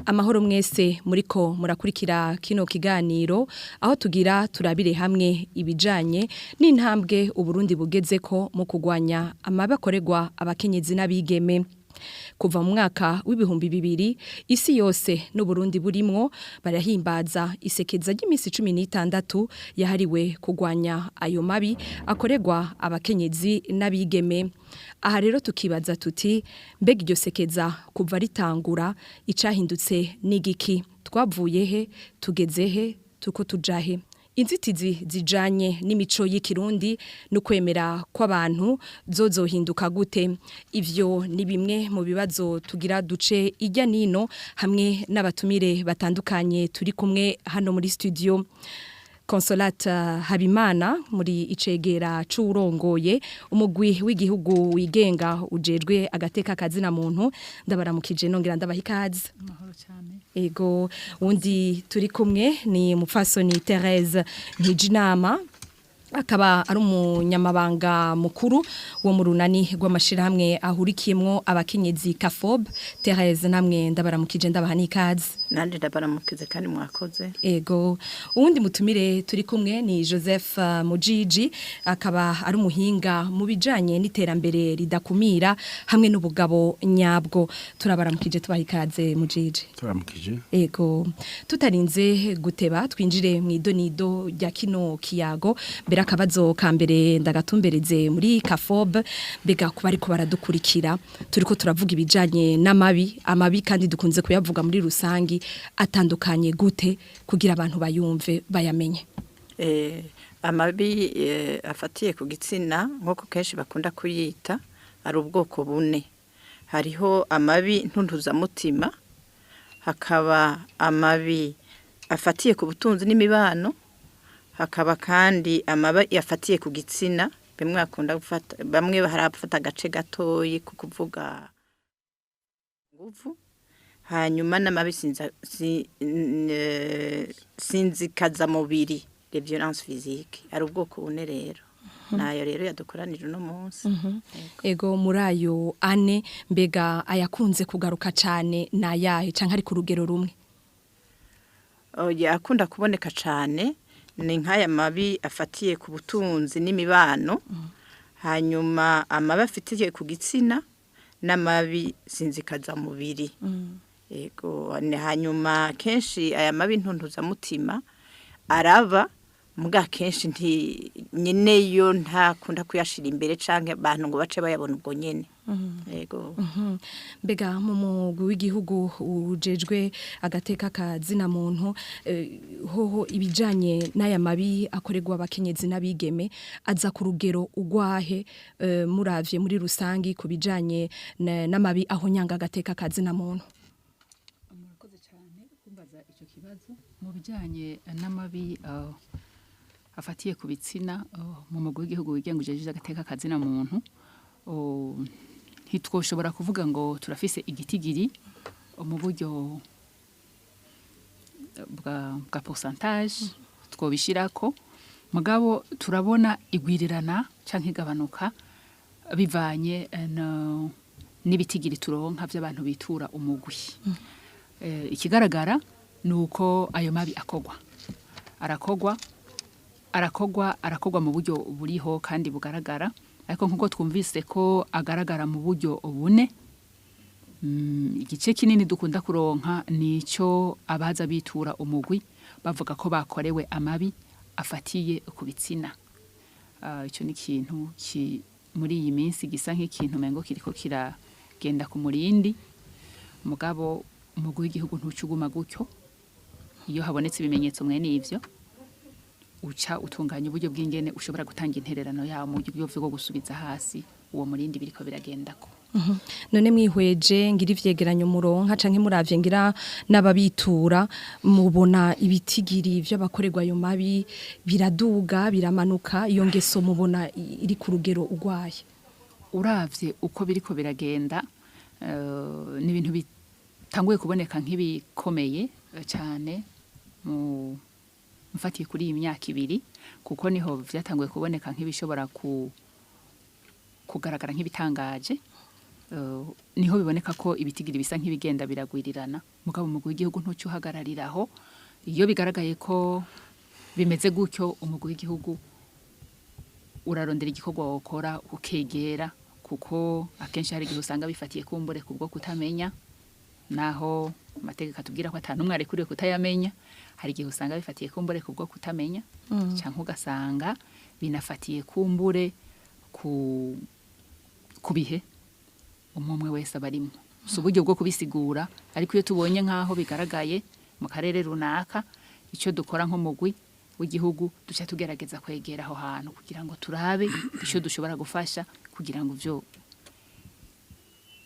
Amahoro mwese muriko murakurikira kino kiganiro aho tugira turabire hamwe ibijanye n'intambwe Uburundi bugezeko mu kugwanya amabi akorerwa abakenyezi n'abigeme. Kuva mu mwaka w'2000 isi yose n'Uburundi burimwo barahimbaza isekeza ry'imisi 16 yahariwe kugwanya ayo mabi akorerwa abakenyezi n'abigeme. Aha rero tukibaza tuti mbega iryo sekeza kuva ritangura icahindutse n'igiki, twavuye he, tugeze he, tuko tujahe? Inzitizi zijanye n'imico y'ikirundi no kwemera kw'abantu zozohinduka gute? Ivyo ni bimwe mu bibazo tugira duce ijya nino hamwe n'abatumire batandukanye turi kumwe hano muri studio. Consolata Habimana muri icegera c'urongoye umugwi w'igihugu wigenga ujejwe agateka kazina muntu, ndabaramukije nongera ndabaha ikaze. Amahoro cyane. Ego, wundi turi kumwe ni mupfasoni Thérèse Ntijinama, akaba ari umunyamabanga mukuru wo mu runani rw'amashirahamwe ahurikiyemwo abakenyezi Kafob. Thérèse, namwe ndabaramukije ndabaha n'ikaze. Nanje ndabaramukize kandi mwakoze. Ego, uwundi mutumire turi kumwe ni Joseph Mujiji, akaba ari umuhinga mu bijanye n'iterambere ridakumira hamwe n'ubugabo nyabwo. Turabaramukije tubaha ikaze, Mujiji. Turamukije. Ego, tutarinze guteba twinjire mu idonido rya kino kiyago. Mbere akabazo ka mbere ndagatumbereze muri Kafob, mbega kuba ariko baradukurikira, turiko turavuga ibijanye n'amabi, amabi kandi dukunze kuyavuga muri rusangi, atandukanye gute kugira abantu bayumve bayamenye? Amabi afatiye ku gitsina, nk'uko kenshi bakunda kuyita, ari ubwoko bune. Hariho amabi ntuntuzamutima, hakaba amabi afatiye ku butunzi n'imibano, hakaba kandi amabi afatiye ku gitsina. Bimwe bakunda gufata, bamwe harafata agace gatoyi ku kuvuga nguvu, hanyuma n'amabi sinzikazamubiri, les violences physiques. Ari ubwoko bune rero, nayo rero yadukoranije uno munsi. Ego, muri ayo ane mbega ayakunze kugaruka cane nayahe, canke ari ku rugero rumwe? Oya, akunda kuboneka cane ni nk'aya mabi afatiye ku butunzi n'imibano, hanyuma amabi afatiye ku gitsina n'amabi sinzikazamubiri. Ego, hanyuma kenshi aya mabi ntuntuzamutima araba, muga kenshi nti nyeneyo ntakunda kuyashira imbere canke abantu ngo bace bayabona ubwo nyene. Ego. Mbega mu mugwi w'igihugu ujejwe agateka kazina muntu, hoho ibijanye n'aya mabi akorerwa abakenyezi n'abigeme aza ku rugero ugwahe, muravye muri rusangi ku bijanye n'amabi aho nyanga agateka kazina muntu? Murakoze cyane kumbaza icyo kibazo. Mu bijyanye n'amabi afatiye ku bitsina, mu mugwi w'igihugu wigenga ujejwe agateka kazina muntu, ntitwoshobora kuvuga ngo turafise igitigiri mu buryo bwa pourcentage twobishirako, mugabo turabona igwirirana canke igabanuka bivanye n'ibitigiri turonka by'abantu bitura umugwi. Ikigaragara ni uko ayo mabi akogwa, arakogwa, arakogwa, arakogwa mu buryo buriho kandi bugaragara. Ariko nkuko twumvise ko agaragara mu buryo bune, igice kinini dukunda kuronka nico abaza bitura umugwi bavuga ko bakorewe amabi afatiye ku bitsina. Ico ni ikintu muri iyi minsi gisa nk'ikintu mengo kiriko kiragenda ku murindi, mugabo umugwi w'igihugu ntucuguma gutyo. Iyo habonetse ibimenyetso mwene ivyo, uca utunganya uburyo bw'ingene ushobora gutanga intererano yawo mu buryo bwo gusubiza hasi uwo murindi biriko biragendako. None mwihweje ngira ivyegeranyo muronka canke muravye ngira n'ababitura, mubona ibitigiri vy'abakorerwa ayo mabi biraduga, biramanuka? Iyo ngeso mubona iri ku rugero ugwaye? Uravye uko biriko biragenda, ni ibintu bitanguye kuboneka nk'ibikomeye cyane mu mfatiye kuri iyi myaka 2, kuko niho vyatanguye kuboneka nk'ibishobora kugaragara nk'ibitangaje. Niho biboneka ko ibitigiri bisa nk'ibigenda biragwirirana, mugabo umugwi w'igihugu ntucyo uhagarariraho. Iyo bigaragaye ko bimeze gutyo, umugwi w'igihugu urarondera igikorwa wokora, ukegera, kuko akenshi hari igihe usanga bifatiye kumbure kubwo kutamenya, naho amategeko atubwira ko atanu umwe arekuriwe kutayamenya. Hari igihe usanga bifatiye kumbure kubwo kutamenya, cyangwa ugasanga binafatiye kumbure ku bihe umwe umwe wese aba arimwo. Si uburyo bwo kubisigura, ariko iyo tubonye nk'aho bigaragaye mu karere runaka, icyo dukora nk'umugwi w'igihugu, duca tugerageza kwegera aho hantu kugira ngo turabe icyo dushobora gufasha kugira ngo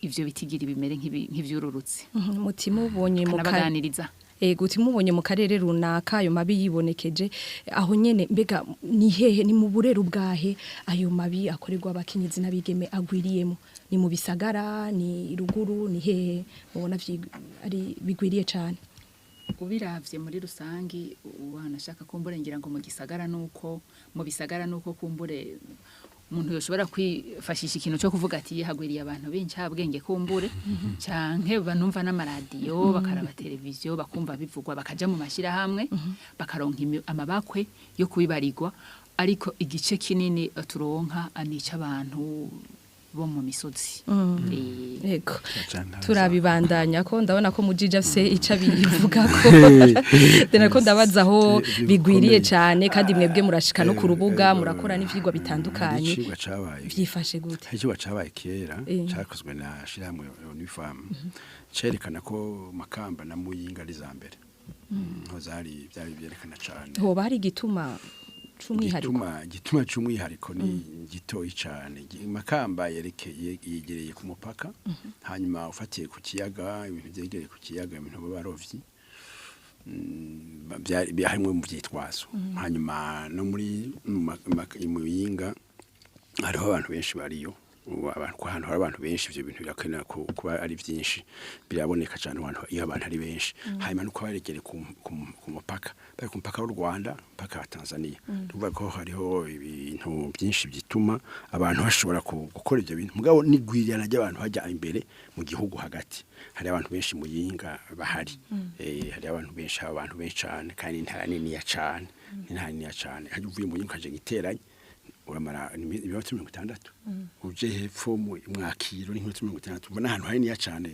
ivyo bitigiri bimere nk'ivyururutse. Mutima ubonye mu ka Kanabaganiriza. Ego, timubonye mu karere runaka ayo mabi yibonekeje aho nyene, mbega ni hehe, ni mu burero bwahe ayo mabi akorerwa abakenyezi n'abigeme agwiriyemo? Ni mu bisagara, ni ruguru, ni hehe mubona ari bigwiriye cane? Ubiravye muri rusangi, wanashaka kumbure ngira ngo mu gisagara, nuko mu bisagara nuko kumbure umuntu yoshobora kwifashisha ikintu cyo kuvuga ati hagwiriye abantu b'incabwenge kumbure, canke banumva n'amaradiyo, bakaraba televiziyo, bakumva bivugwa, bakaja mu mashirahamwe, bakaronka amabakwe yo kubibarirwa. Ariko igice kinini turonka anica abantu bo mu misozi. Ego. Cane. Turabibandanya ko ndabona ko mujija afise ico abivuga ko dena ko ndabaza aho bigwiriye cane, kandi mwebwe murashika no ku rubuga, murakora n'ivyigwa bitandukanye. Hari icigwa cabaye. Vyifashe gute? Hari icigwa cabaye kera cakozwe na shirahamwe ONU Femmes, cerekana ko Makamba na Muyinga ari za mbere. Aho zari byari byerekana cane. Hoba hari igituma c'umwihariko? Igituma c'umwihariko ni gitoyi cane. Makamba yerekeye yegereye ku mupaka, hanyuma ufatiye ku kiyaga, ibintu vyegereye ku kiyaga, ibintu b'abarovyi harimwo mu vyitwazo. Hanyuma no muri Muyinga hariho abantu benshi bariyo. Ubu abantu ku hantu hari abantu benshi, ivyo bintu birakenera kuba ari vyinshi, biraboneka cyane abantu iyo abantu ari benshi. Hanyuma nuko baregere ku mupaka, bari ku mupaka w'u Rwanda, mupaka wa Tanzania, tuvuga ko hariho ibintu byinshi bituma abantu bashobora gukora ivyo bintu. Mugabo n'igwirirana ry'abantu hajya imbere mu gihugu hagati, hari abantu benshi Muyinga bahari, hari abantu benshi, haba abantu benshi cyane, kandi intara niniya cane, intara niniya cane. Hajya uvuye Muyinga ukaja Giteranye, uramara ibirometero 60, uje hepfo mu Mwakiro ni nk'ibirometero 60. Ubona ahantu haniniya cane,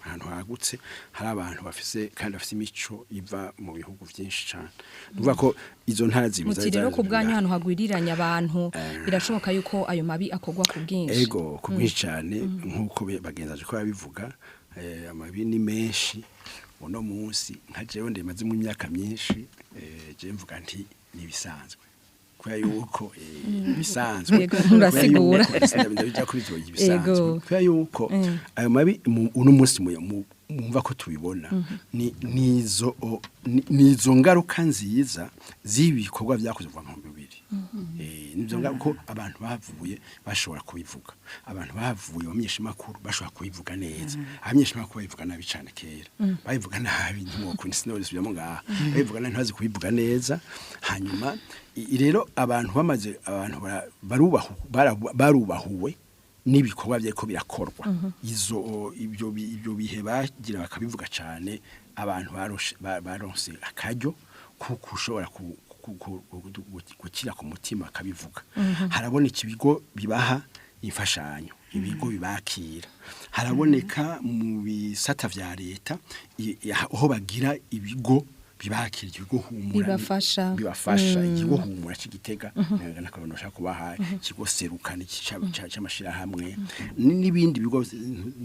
ahantu hagutse, hari abantu bafise kandi bafise imico iva mu bihugu vyinshi cane. Nuvuga ko izo ntara zibiri Muti rero ku bwanyu ahantu hagwiriranye abantu birashoboka yuko ayo mabi akorwa ku bwinshi? Ego, ku bwinshi cyane, nk'uko bagenzaje ko babivuga. Amabi ni menshi uno munsi. Nka jewe ndemaze mu myaka myinshi, jewe mvuga nti nibisanzwe, kubera yuko ibisanzwe. Yego, murasigura. Ndabija kuri ivyo ibisanzwe, kubera yuko ayo mabi uno munsi mwumva ko tubibona ni nizo ngaruka nziza z'ibikorwa vyakozwe kuva mu 2000. Nivyo ngaruka ko abantu bavuye bashobora kubivuga, abantu bavuye bamenyesha makuru bashobora kubivuga neza. Abamenyesha makuru babivuga nabi cane kera, babivuga nabi, ntimwokunda sinobisubiramo ngaha, babivuga nabi, ntibazi kubivuga neza. Hanyuma rero abantu bamaze abantu barubahuwe n'ibikorwa byeko birakorwa, izo ibyo bihe bagira bakabivuga cane, abantu baronse akaryo kuko ushobora gukira ku mutima akabivuga. Haraboneka ibigo bibaha imfashanyo, ibigo bibakira, haraboneka mu bisata vya leta aho bagira ibigo bibakira, ikigo Humura. Bibafasha. Bibafasha, ikigo Humura c'Igitega n'akantu nashaka kubaha, ikigo Seruka c'amashirahamwe n'ibindi bigo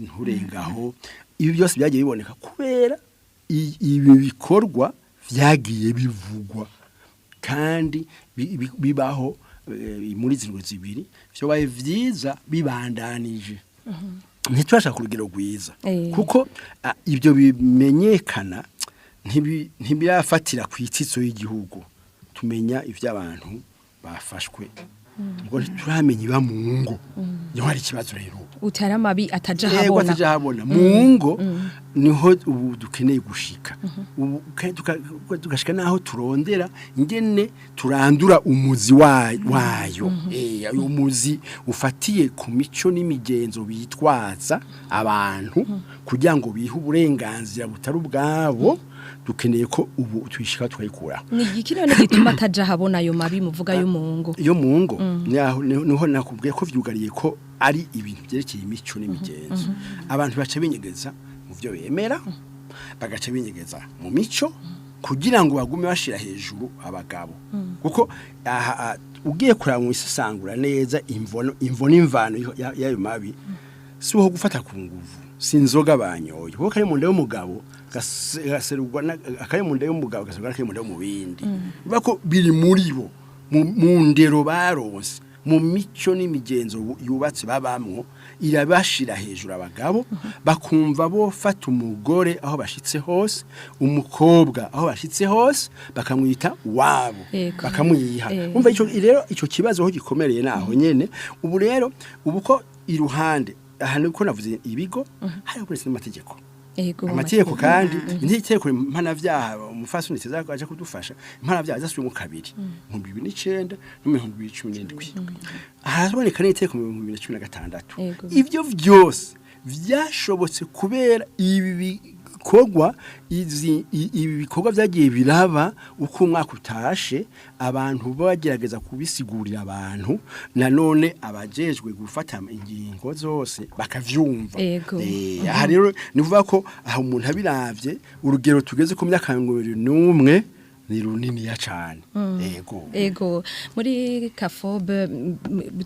nturengaho. Ibi byose byagiye biboneka kubera ibi bikorwa vyagiye bivugwa kandi bibaho muri zirindwi zibiri. Vyobaye vyiza bibandanije, ntitubasha ku rugero rwiza kuko ibyo bimenyekana ntibirafatira ku itsitso y'igihugu. Tumenya ivy'abantu bafashwe, ubwo ntituramenya iba mu ngo, niho hari ikibazo rero. Utari amabi ataja Yego habona. ataja habona mu ngo niho ubu dukeneye gushika ubu tugashika naho turondera ingene turandura umuzi wayo uyu muzi ufatiye ku mico n'imigenzo bitwaza abantu kugira ngo bihe uburenganzira butari ubwabo dukeneye ko ubu tuyishika tukayikuraho. Ni igiki none gituma ataja habona ayo mabi muvuga yo mu ngo? Iyo mu ngo niho nakubwiye ko vyugariye ko ari ibintu byerekeye imico n'imigenzo. Abantu baca binyegeza mu byo bemera, bagaca binyegeza mu mico kugira ngo bagume bashira hejuru abagabo, kuko aha ugiye kuraba mu isesangura neza imvo n'imvano y'ayo mabi si uwo gufata ku nguvu, si inzoga banyoye, kuko kari mu nda y'umugabo gaserurwa akari mu nda y'umugabo gaserurwa n'akari mu nda y'umubindi. Bivuga ko biri muri bo mu ndero baronse, mu mico n'imigenzo yubatse babamwo, irabashira hejuru abagabo, bakumva bofata umugore aho bashitse hose, umukobwa aho bashitse hose, bakamwita wabo, bakamwiha. Umva ico rero, ico kibazo aho gikomereye naho nyene. Ubu rero ubu ko iruhande aha niko navuze ibigo, hari kuretse n'amategeko. Amategeko kandi n'itegeko mpanavyaha, umufasoni teza aje kudufasha, impanavyaha zasubiyemo kabiri mu 2009 no mu 2017, haraboneka n'itegeko mu 2016. Ivyo vyose vyashobotse kubera ibi bikorwa, ibi bikorwa vyagiye biraba uko umwaka utashe, abantu bagerageza kubisigurira abantu, nanone abajejwe gufata ingingo zose bakavyumva. Aha rero ni ukuvuga ko aha umuntu abiravye urugero tugeze ku myaka 21 ni runiniya cane. Yego. Ego, muri Kafobe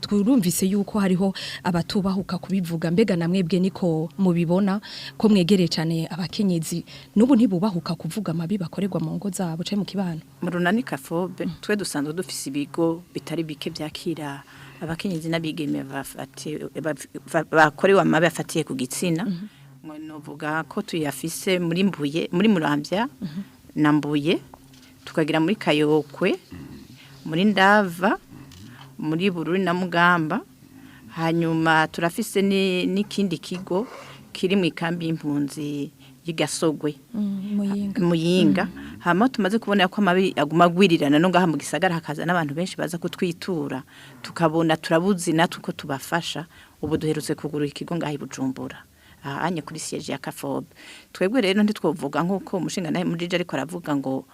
twurumvise yuko hariho abatubahuka kubivuga. Mbega namwebwe niko mubibona ko mwegereye cyane abakenyezi, n'ubu ntibubahuka kuvuga amabi bakorerwa mu ngo zabo canke mu kibano? Mu runani Kafobe twe dusanzwe dufise ibigo bitari bike byakira abakenyezi n'abigeme bakorewe amabi afatiye ku gitsina. Novuga ko tuyafise muri Mbuye, muri Muramvya na Mbuye, tukagira muri Kayokwe, muri Ndava, muri Bururi na Mugamba. Hanyuma turafise n'ikindi kigo kiri mu ikambi y'impunzi y'igasogwe Muyinga. Muyinga. Hama tumaze kubona ko amabi aguma agwirirana no ngaha mu gisagara, hakaza n'abantu benshi baza kutwitura, tukabona turabuzi natwe uko tubafasha. Ubu duherutse kugura ikigo ngaha i Bujumbura ahanye kuri siège ya Kafobe. Twebwe rero ntitwovuga nk'uko umushinga nawe muri ariko aravuga ngo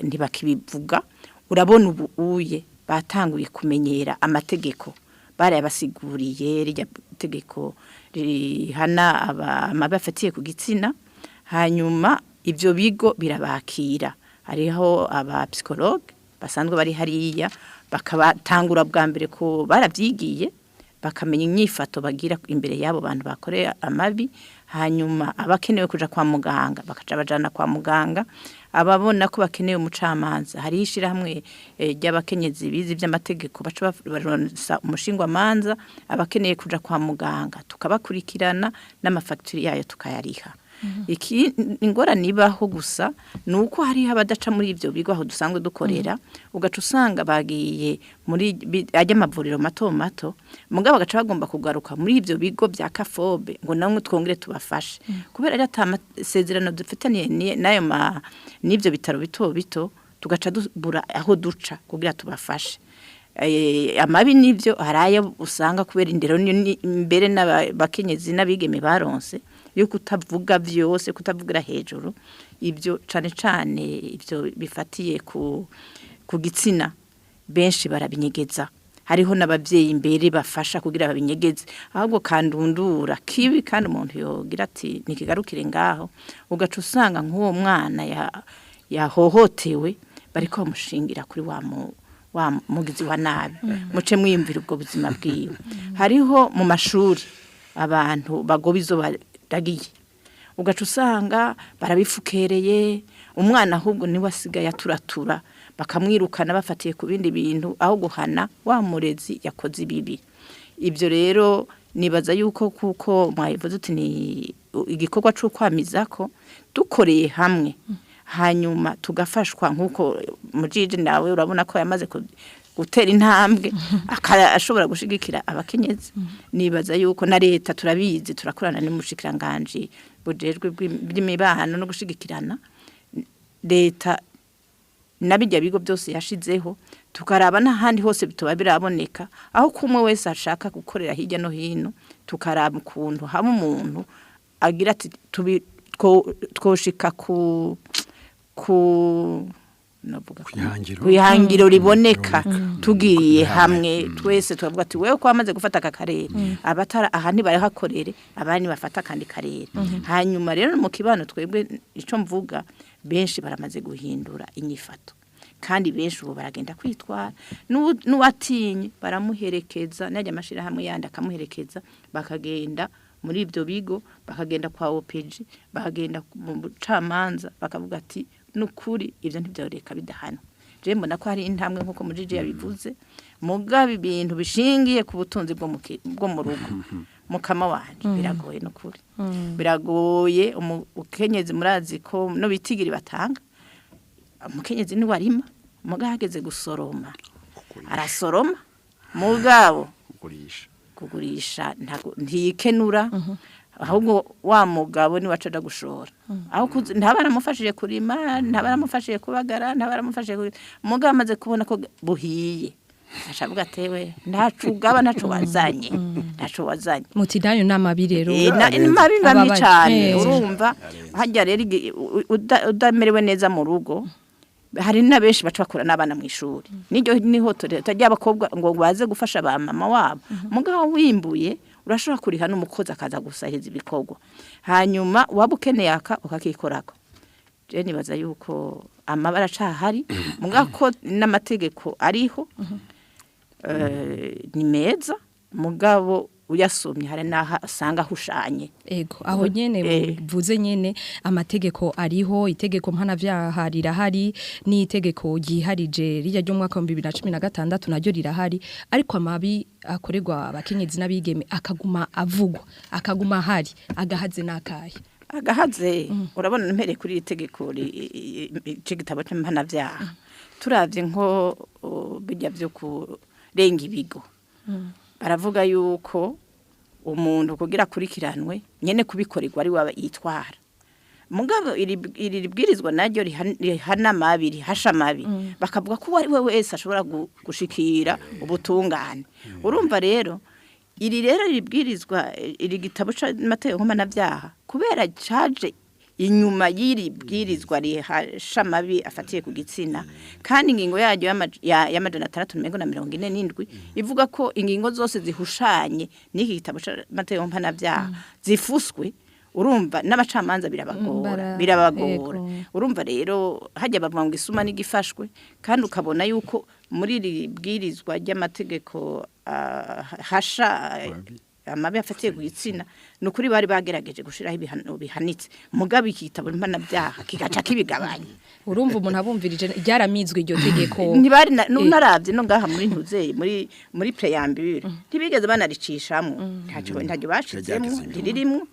ntibakibivuga. Urabona ubu uye batanguye kumenyera amategeko, barayabasiguriye rirya tegeko rihana amabi afatiye ku gitsina. Hanyuma ibyo bigo birabakira, hariho aba psychologue basanzwe bari hariya, bakabatangura bwa mbere ko baravyigiye, bakamenya inyifato bagira imbere y'abo bantu bakoreye amabi. Hanyuma abakenewe kuja kwa muganga bakaca bajana kwa muganga, ababona ko bakeneye umucamanza hari ishirahamwe ry'abakenyezi bize ivy'amategeko baca baronsa umushingwamanza, abakeneye kuja kwa muganga tukabakurikirana n'amafagitire yayo tukayariha. Iki ingorane ibaho gusa ni uko hariho abadaca muri ibyo bigo aho dusanzwe dukorera, ugaca usanga bagiye muri ajya amavuriro mato mato, mugabo bagaca bagomba kugaruka muri ibyo bigo bya Kafobe ngo namwe twongere tubafashe, kubera ari ata masezerano dufitaniye n'ayo n'ibyo bitaro bito bito, tugaca dubura aho duca kugira tubafashe. Amabi nivyo hari ayo usanga kubera indero mbere n'abakenyezi n'abigeme baronse yo kutavuga vyose, kutavugira hejuru ibyo, cane cane ibyo bifatiye ku gitsina, benshi barabinyegeza. Hariho n'abavyeyi imbere bafasha kugira babinyegeze, ahubwo kandundura kibi kandi umuntu yogira ati nikigarukire ngaho, ugaca usanga nk'uwo mwana yahohotewe bariko bamushingira kuri wa mugizi wa nabi. Muce mwiyumvira ubwo buzima bwiwe. Hariho mu mashuri abantu bagoba izo baragiye, ugaca usanga barabifukereye umwana, ahubwo niwe asigaye aturatura, bakamwirukana bafatiye ku bindi bintu aho guhana wa murezi yakoze ibibi. Ibyo rero nibaza yuko kuko mwabivuze uti ni igikorwa c'ukwamiza ko dukoreye hamwe, hanyuma tugafashwa nk'uko mujiji nawe urabona ko yamaze gutera intambwe ashobora gushigikira abakenyezi. Nibaza yuko na leta turabizi, turakorana n'umushikiranganje bujejwe bw'imibano no gushigikirana leta nabijya bigo byose yashizeho, tukaraba n'ahandi hose bituba biraboneka aho kumwe wese ashaka gukorera hirya no hino, tukaraba ukuntu haba umuntu agira ati twoshika ku kwihangiro riboneka tugiye hamwe twese tukavuga ati wewe ko wamaze gufata aka karere, abatara aha ntibarahakorere, abandi bafata kandi karere. Hanyuma rero mu kibano twebwe ico mvuga, benshi baramaze guhindura inyifato, kandi benshi ubu baragenda kwitwara, n'uwatinye baramuherekeza, najya amashira hamwe yandi akamuherekeza, bakagenda muri ibyo bigo, bakagenda kwa OPG, bakagenda mu bucamanza, bakavuga ati nukuri ibyo ntibyoreka bidahana. Je mbona ko hari intambwe nkuko mujiji yabivuze, mugabe ibintu bishingiye ku butunzi bwo mu rugo mukama wanje biragoye nukuri. Biragoye umukenyezi, murazi ko no bitigiri batanga, umukenyezi ni warima, mugahageze gusoroma arasoroma, mugabo kugurisha ntiyikenura, ahubwo wa mugabo ni wacaja gushora. Aho ntabaramufashije kurima, ntabaramufashije kubagara, ntabaramufashije mugabo amaze kubona ko buhiye ashavuga atewe ntacugaba ntaco wazanye, ntaco wazanye. Muti dayo namabi rero mabi mabi cyane. Urumva hajya rero udamerewe neza mu rugo, hari nabenshi baca bakora n'abana mu ishuri, niryo niho tutajya abakobwa ngo baze gufasha ba mama wabo. Mugabo wimbuye urashobora kuriha n'umukozi akaza gusahiza ibikorwa, hanyuma waba ukeneye aka ukakikorako. Je nibaza yuko amabara acahari, mugabo ko n'amategeko ariho ni meza, mugabo uyasomye hari naha asanga hushanye. Ego aho nyene bivuze nyene amategeko ariho, itegeko mpanavyaha rirahari, ni itegeko ryiharije rijya ryo mwaka wa 2016 naryo rirahari, ariko amabi akorerwa abakenyezi n'abigeme akaguma avugwa, akaguma ahari, agahaze nakaye agahaze. Urabona mpere kuri itegeko c'igitabo c'mpanavyaha, turavye nko bijya byo kurenga ibigo, baravuga yuko umuntu kugira kurikiranwe nyene kubikorerwa ari waba yitwara. Mugabo iri bwirizwa naryo rihana mabi, rihasha mabi, bakavuga ko ari we wese ashobora gushikira ubutungane. Urumva rero iri rero ribwirizwa iri gitabo c'amategeko mpanavyaha kubera caje inyuma y'iri bwirizwa rihasha mabi afatiye ku gitsina, kandi ingingo yaryo y'amajana 647 ivuga ko ingingo zose zihushanye n'iki gitabo c'amategeko mpanavyaha zifuswe. Urumva n'abacamanza birabagora, birabagora. Urumva rero hajya bavuga ngo isuma n'igifashwe, kandi ukabona yuko muri iri bwirizwa ry'amategeko hasha amabi afatiye ku gitsina, nukuri bari bagerageje gushiraho ibihano bihanitse, mugabe ikitabo mpanavyaha kigaca kibigabanya. Urumva umuntu abumvirije ryaramizwe iryo tegeko, ntibari naravye no ngaha muri ntuzeye muri preambule ntibigeze banaricishamo, ntacyo ntacyo bashizemo, ntiririmwo.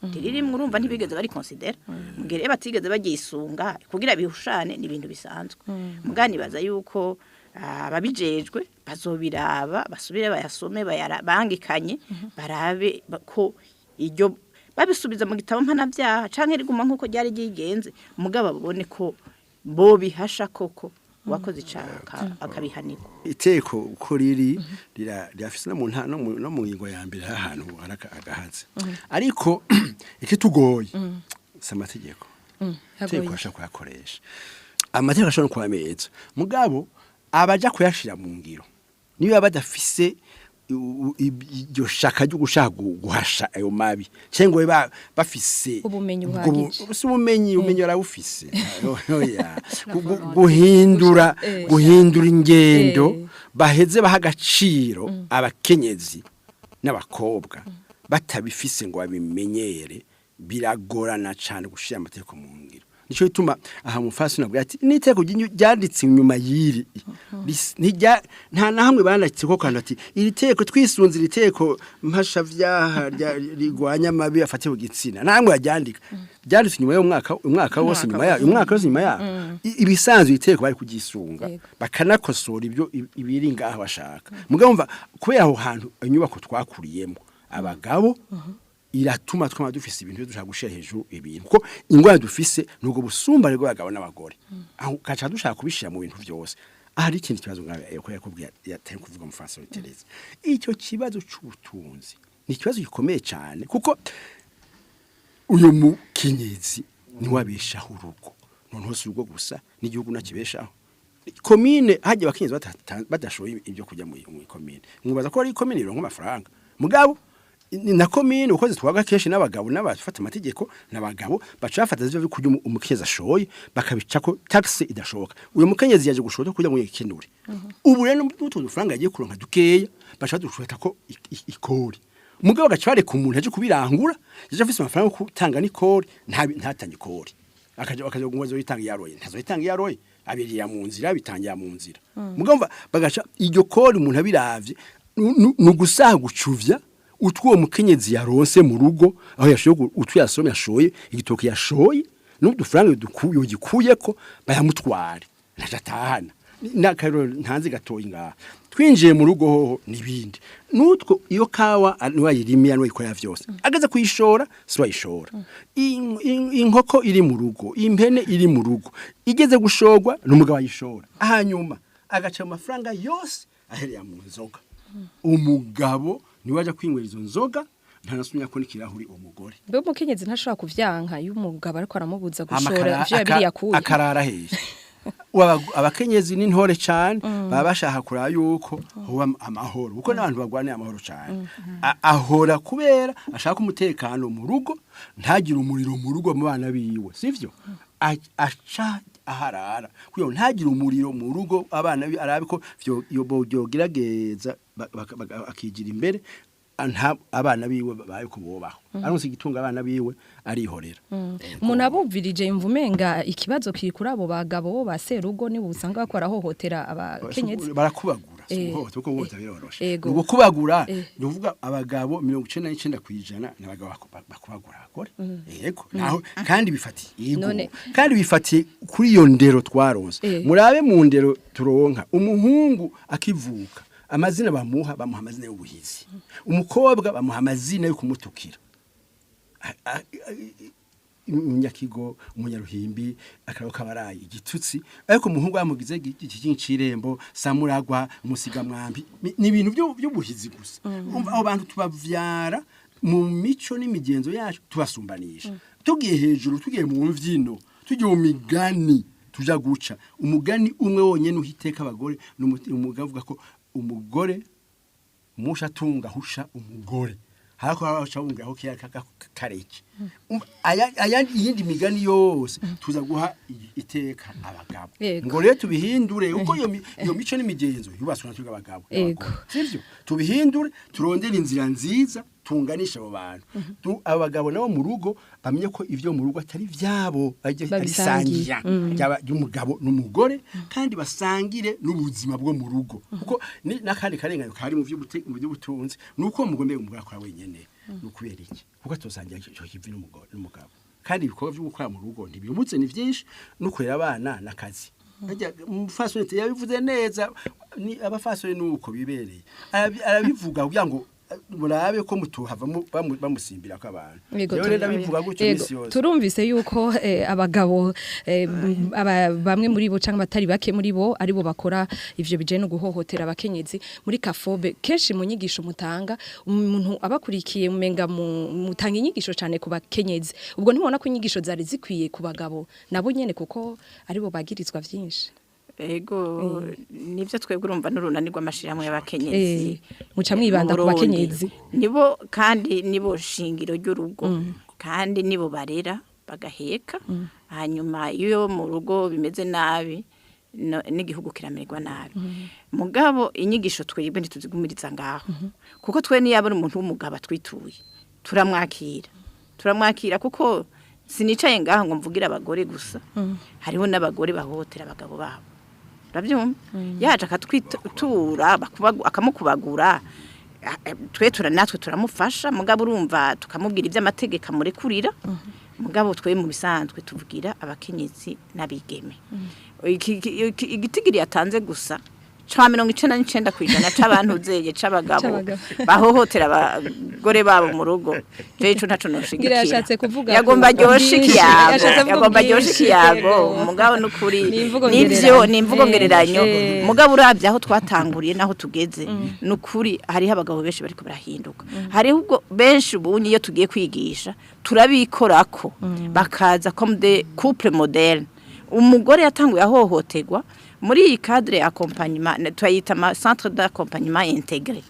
Urumva ntibigeze bari considera, mugere batigeze bagisunga kugira bihushane n'ibintu bisanzwe. Mugani baza yuko ababijejwe bazobiraba, basubire bayasome, bangikanye, barabe ko iryo babisubiza mu gitabo mpanavyaha canke riguma nkuko ryari ryigenze, mugabo babone ko bo bihasha koko wakoze icaha akabihanirwa. Iteko uko riri rirafise no mu ngingo ya mbere ahantu agahaze, ariko ikitugoye si amategeko, itegeko ashaka kuyakoresha, amategeko ashobora kuba meza, mugabo abaja kuyashira mu ngiro niba badafise iryo shaka ryo gushaka guhasha ayo mabi, cyangwa bafise ubumenyi buhagije, ubumenyi arabufise, guhindura ingendo, baheze baha agaciro abakenyezi n'abakobwa, batabifise ngo babimenyere, biragorana cyane gushira amategeko mu ngiro. Nico bituma aha mufasi nabwo ati niteko ryanditse inyuma yiri nta na hamwe banditse ko kandi ati iri teko twisunze iri teko mpashavyaha rigwanya amabi afatiye igitsina, nta hamwe baryandika. Byanditse inyuma y'umwaka, umwaka wose inyuma ya umwaka wose inyuma ya ibisanzwe iteko bari kugisunga bakanakosora ibyo ibiri ngaho bashaka. Mugabo mva kubera aho hantu inyubako twakuriyemo abagabo iratuma twama dufise ibintu dushaka gushira hejuru ibintu, kuko ingwara dufise nugo busumbane bw'abagabo n'abagore, aho kaca dushaka kubishira mu bintu byose. Ahari ikindi kibazo ngabe ko yakubwiye yatari kuvuga mu François Terese, icyo kibazo c'ubutunzi ni ikibazo gikomeye cyane, kuko uyu mukenyezi ni wabeshaho urugo, noneho si urugo gusa n'igihugu nakibeshaho. Komine hajya abakenyezi badashoye ibyo kujya mu komine, mwibaza ko ari komine ironka amafaranga, mugabo na komine uko zitwaga kenshi n'abagabo n'abafata amategeko n'abagabo baca bafata ivyo kurya umukenyezi ashoye bakabica ko taxe idashoboka. Uyu mukenyezi yaje gushora kugira ngo yikenure, ubu rero n'utu dufaranga yagiye kuronka dukeya baca badushota ko ikori, mugabo gaca bareka umuntu aje kubirangura yaje afise amafaranga yo gutanga n'ikori ntatanye ikori, akaja ngo azoyitanga yaroye, ntazoyitanga yaroye, abirira mu nzira, bitangira mu nzira. Mugabo bagaca iryo kori umuntu abiravye nugusaha gucuvya utwo mukenyezi yaronse mu rugo aho yashoye utwo yasomye yashoye igitoki yashoye n'udufaranga dukuye gikuyeko bayamutware ntajatahana nakaro ntanzi gatoyi ngaha twinjiye mu rugo hoho nibindi nutwo iyo kawa niwayirimye niwayikorera vyose ageze kuyishora si wayishora. Inkoko iri mu rugo, impene iri mu rugo igeze gushorwa n'umugabo ayishora, hanyuma agaca amafaranga yose ahereye mu nzoga. Umugabo niwe aja kwinywera izo nzoga, ntanasumya ko nikirahuri umugore. Mbe umukenyezi ntashobora kuvyanka iyo umugabo ariko aramubuza gushora ivyo yabiri yakuye? Akarara hehe? Abakenyezi n'intore cyane baba bashaka kuraba yuko huba amahoro, kuko n'abantu bagwanira amahoro cyane. Ahora kubera ashaka umutekano mu rugo, ntagire umuriro mu rugo mu bana biwe, sivyo? Aca aharara kugira ngo ntagire umuriro mu rugo abana arabe ko yogerageza akigira imbere abana biwe baye kubobaho, aronse igitunga abana biwe arihorera. Umuntu abumvirije imva umenga ikibazo kiri kuri abo bagabo ba serugo nibo usanga bakora hohotera abakenyezi. Barakubagura, si uko guhohotera biroroshe, ni ugukubagura. Ni ukuvuga abagabo 99% ni abagabo bakubagura abagore. Yego, naho kandi bifatiye, yego kandi bifatiye kuri iyo ndero twaronse. Murabe mu ndero turonka umuhungu akivuka amazina bamuha amazina y'ubuhizi, umukobwa bamuha amazina yo kumutukira, umunyakigo, umunyaruhimbi, akarabo kabaraye igitutsi, ariko umuhungu bamugize ikincirembo, samuragwa, umusigamwambi, ni ibintu by'ubuhizi gusa. Abo bantu tubavyara mu mico n'imigenzo yacu tubasumbanisha. Tugiye hejuru, tugiye mu mvyino, tugiye mu migani, tuja guca umugani umwe wonyene uhiteka abagore, umugabo avuga ko umugore musha tunga husha umugore harako abacha bunga aho kiya kareke. Ayandi yindi migani yose tuza guha iteka abagabo. Ngo rero tubihindure uko iyo mico n'imigenzo yubaswe natwe abagabo, sivyo? Tubihindure, turondere inzira nziza tunganisha abo bantu. Abagabo nabo mu rugo bamenye ko ivyo mu rugo atari vyabo, ari sangira y'umugabo n'umugore, kandi basangire n'ubuzima bwo mu rugo. Kuko n'akandi karenganyo kari mu vy'ubutunzi nuko umugore umugore akora wenyene, nukubera iki? Kuko atosangira ico kivi n'umugore n'umugabo. Kandi ibikorwa vyo gukora mu rugo ntibimutse ni vyinshi, nukorera abana nakazi. Umufasoni yabivuze neza, ni abafasoni nuko bibereye. Arabivuga kugira ngo murabe ko mutuhava bamusimbira ko abantu. Rero ndabivuga gutyo misi yose. Turumvise yuko abagabo bamwe muri bo cyangwa batari bake muri bo ari bo bakora ivyo bije no guhohotera abakenyezi muri Kafobe. Kenshi mu nyigisho mutanga umuntu abakurikiye umenga mutanga inyigisho cyane ku bakenyezi, ubwo ntimubona ko inyigisho zari zikwiye ku bagabo nabo nyene kuko ari bo bagirizwa vyinshi? Ego, nivyo twebwe urumva n'urunani rw'amashirahamwe y'abakenyezi muca mwibanda ku bakenyezi nibo, kandi nibo shingiro ry'urugo, kandi nibo barera bagaheka. Hanyuma iyo mu rugo bimeze nabi n'igihugu kiramererwa nabi. Mugabo inyigisho twebwe ntituzigumiriza ngaho, kuko twe niyabona umuntu w'umugabo atwituye turamwakira kuko Sinicaye ngaha ngo mvugire abagore gusa, hariho n'abagore bahohotera abagabo babo, urabyumva? Yaje akatwitura, akamukubagura, twe natwe turamufasha, mugabo urumva tukamubwira iby'amategeko amurekurira. Mugabo twe mu bisanzwe tuvugira abakenyezi n'abigeme. Igitigiri yatanze gusa ca 99% c'abantu zeye c'abagabo bahohotera abagore babo mu rugo, je ico ntaco noshigikira. Yashatse kuvuga yagomba aryoshe bwinshi. ikiyago, Yashatse kuvuga yagomba aryoshe bwinshi, ikiyago. Yego. Mugabo nukuri Ni imvugo nivyo ngereranyo. Ni imvugo ngereranyo. Mugabo uravye aho twatanguriye naho tugeze, nukuri hariho abagabo benshi bariko barahinduka. Hariho ubwo benshi ubunye iyo tugiye kwigisha turabikorako, bakaza comme des couples modèles. Umugore yatanguye ahohoterwa muri iyi cadre accompagnement, tuyita ama centre d'accompagnement intégré.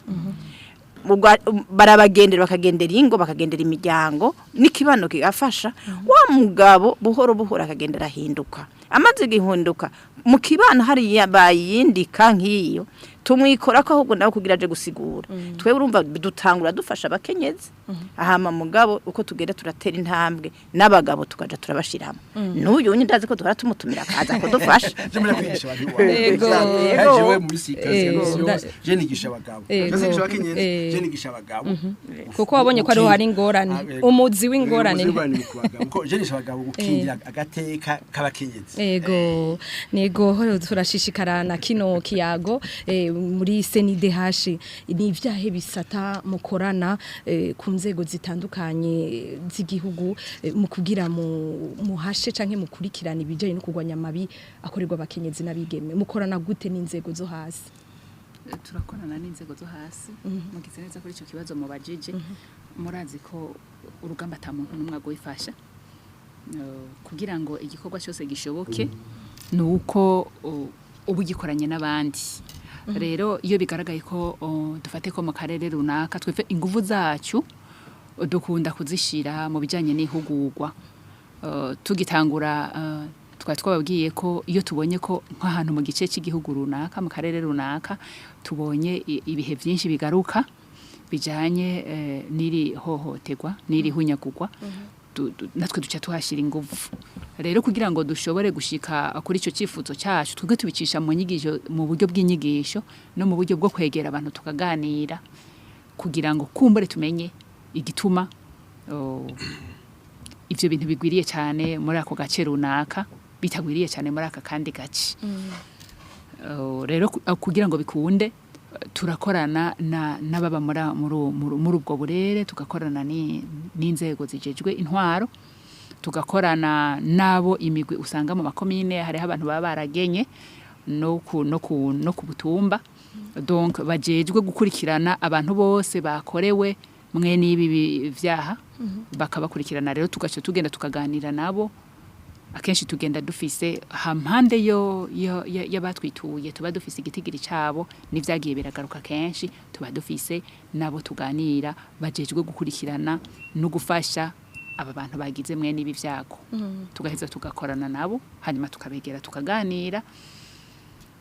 Barabagendera, bakagendera ingo, bakagendera imiryango n'ikibano, kigafasha wa mugabo buhoro buhoro akagenda arahinduka. Amaze gihinduka mu kibano hariya bayindika nk'iyo tumwikora ko ahubwo nawe kugira aje gusigura. Twe urumva dutangura dufasha abakenyezi, ahama mugabo uko tugenda turatera intambwe n'abagabo tukaja turabashiramo. N'uyu unyi ndazi ko duhora tumutumira akaza kudufasha. Je muri kwigisha abantu iwawe. Yego. Kandi jewe muri sikazi yose je nigisha abagabo. Yego. Je nigisha abakenyezi, je nigisha abagabo. Kuko wabonye ko ariho hari ingorane. Ah, yego. Umuzi w'ingorane. Umuzi w'ingorane mu kubagabo. Kuko je nigisha abagabo gukingira agateka k'abakenyezi. Ego, nego turashishikara na kino kiyago muri CNIDH. Ni ivyahe bisata mukorana ku nzego zitandukanye z'igihugu mu kugira mu muhashe canke mukurikirana ibijanye no kurwanya amabi akorerwa abakenyezi n'abigeme? Mukorana gute n'inzego zo hasi? Turakorana n'inzego zo hasi. Mugize neza kuri icyo kibazo mubajije. Murazi ko urugamba ata muntu n'umwe agwifasha. Kugira ngo igikorwa cyose gishoboke ni uko uba ugikoranye n'abandi. Rero iyo bigaragaye ko dufate ko mu karere runaka twebwe inguvu zacu dukunda kuzishira mu bijyanye n'ihugurwa. Tugitangura twari twababwiye ko iyo tubonye ko nk'ahantu mu gice cy'igihugu runaka, mu karere runaka, tubonye ibihe byinshi bigaruka bijyanye n'iri hohoterwa n'iri hunyagurwa, natwe duca tuhashyira ingufu. Rero kugira ngo dushobore gushika kuri icyo cyifuzo cyacu, twebwe tubicisha mu nyigisho, mu buryo bw'inyigisho no mu buryo bwo kwegera abantu tukaganira, kugira ngo kumbure tumenye igituma ivyo bintu bigwiriye cyane muri ako gace runaka, bitagwiriye cyane muri aka kandi gace. Rero kugira ngo bikunde, turakorana n'ababa muri ubwo burere, tugakorana n'inzego zijejwe intwaro, tugakorana n'abo imigwi usanga mu makomine hariho abantu baba baragenye no ku butumba, donc bajejwe gukurikirana abantu bose bakorewe mwe n'ibi vyaha, bakabakurikirana. Rero tugaca tugenda tukaganira nabo. Akenshi tugenda dufise hampande yo y'abatwituye, tuba dufise igitigiri cabo n'ivyagiye biragaruka kenshi, tuba dufise nabo tuganira bajejwe gukurikirana no gufasha aba bantu bagize mwe n'ibi vyago. Tugaheza tugakorana nabo, hanyuma tukabegera tukaganira,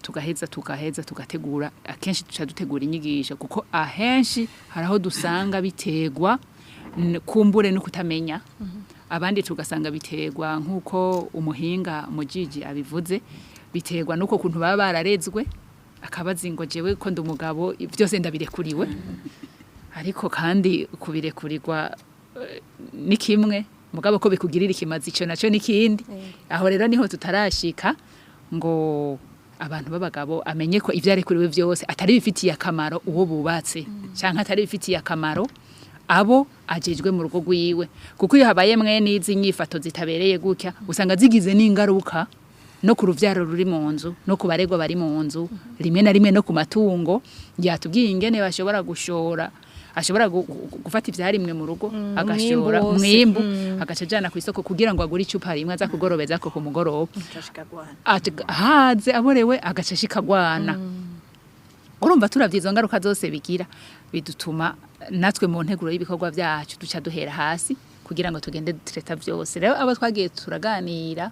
tugaheza tugategura. Akenshi duca dutegura inyigisho, kuko ahenshi hari aho dusanga bitegwa kumbure no kutamenya, abandi tugasanga biterwa nk'uko umuhinga mujiji abivuze, biterwa n'uko kuntu baba bararezwe, akabazi ngo jewe ko ndi umugabo byose ndabirekuriwe. Ariko kandi kubirekurirwa ni kimwe, mugabo ko bikugirira ikimazi ico naco n'ikindi. Aho rero niho tutarashika ngo abantu b'abagabo amenye ko ivyo arekuriwe vyose atari bifitiye akamaro uwo bubatse, canke atari bifitiye akamaro abo ajejwe mu rugo rwiwe. Kuko iyo habaye mwe n'izi nyifato zitabereye gutya, usanga zigize n'ingaruka no ku ruvyaro ruri mu nzu, no ku baregwa bari mu nzu, rimwe na rimwe no ku matungo. Yatubwiye ingene bashobora gushora, ashobora gufata ivyarimwe mu rugo agashora umwimbu wose. Umwimbu agaca ajana ku isoko kugira ngo agure icupa rimwe aza kugorobeza ko ku mugoroba. Ashikagwana. Haze aborewe agaca ashikagwana. Urumva turavye izo ngaruka zose bigira, bidutuma natwe mu nteguro y'ibikorwa byacu duca duhera hasi kugira ngo tugende dutreta vyose. Rero abo twagiye turaganira,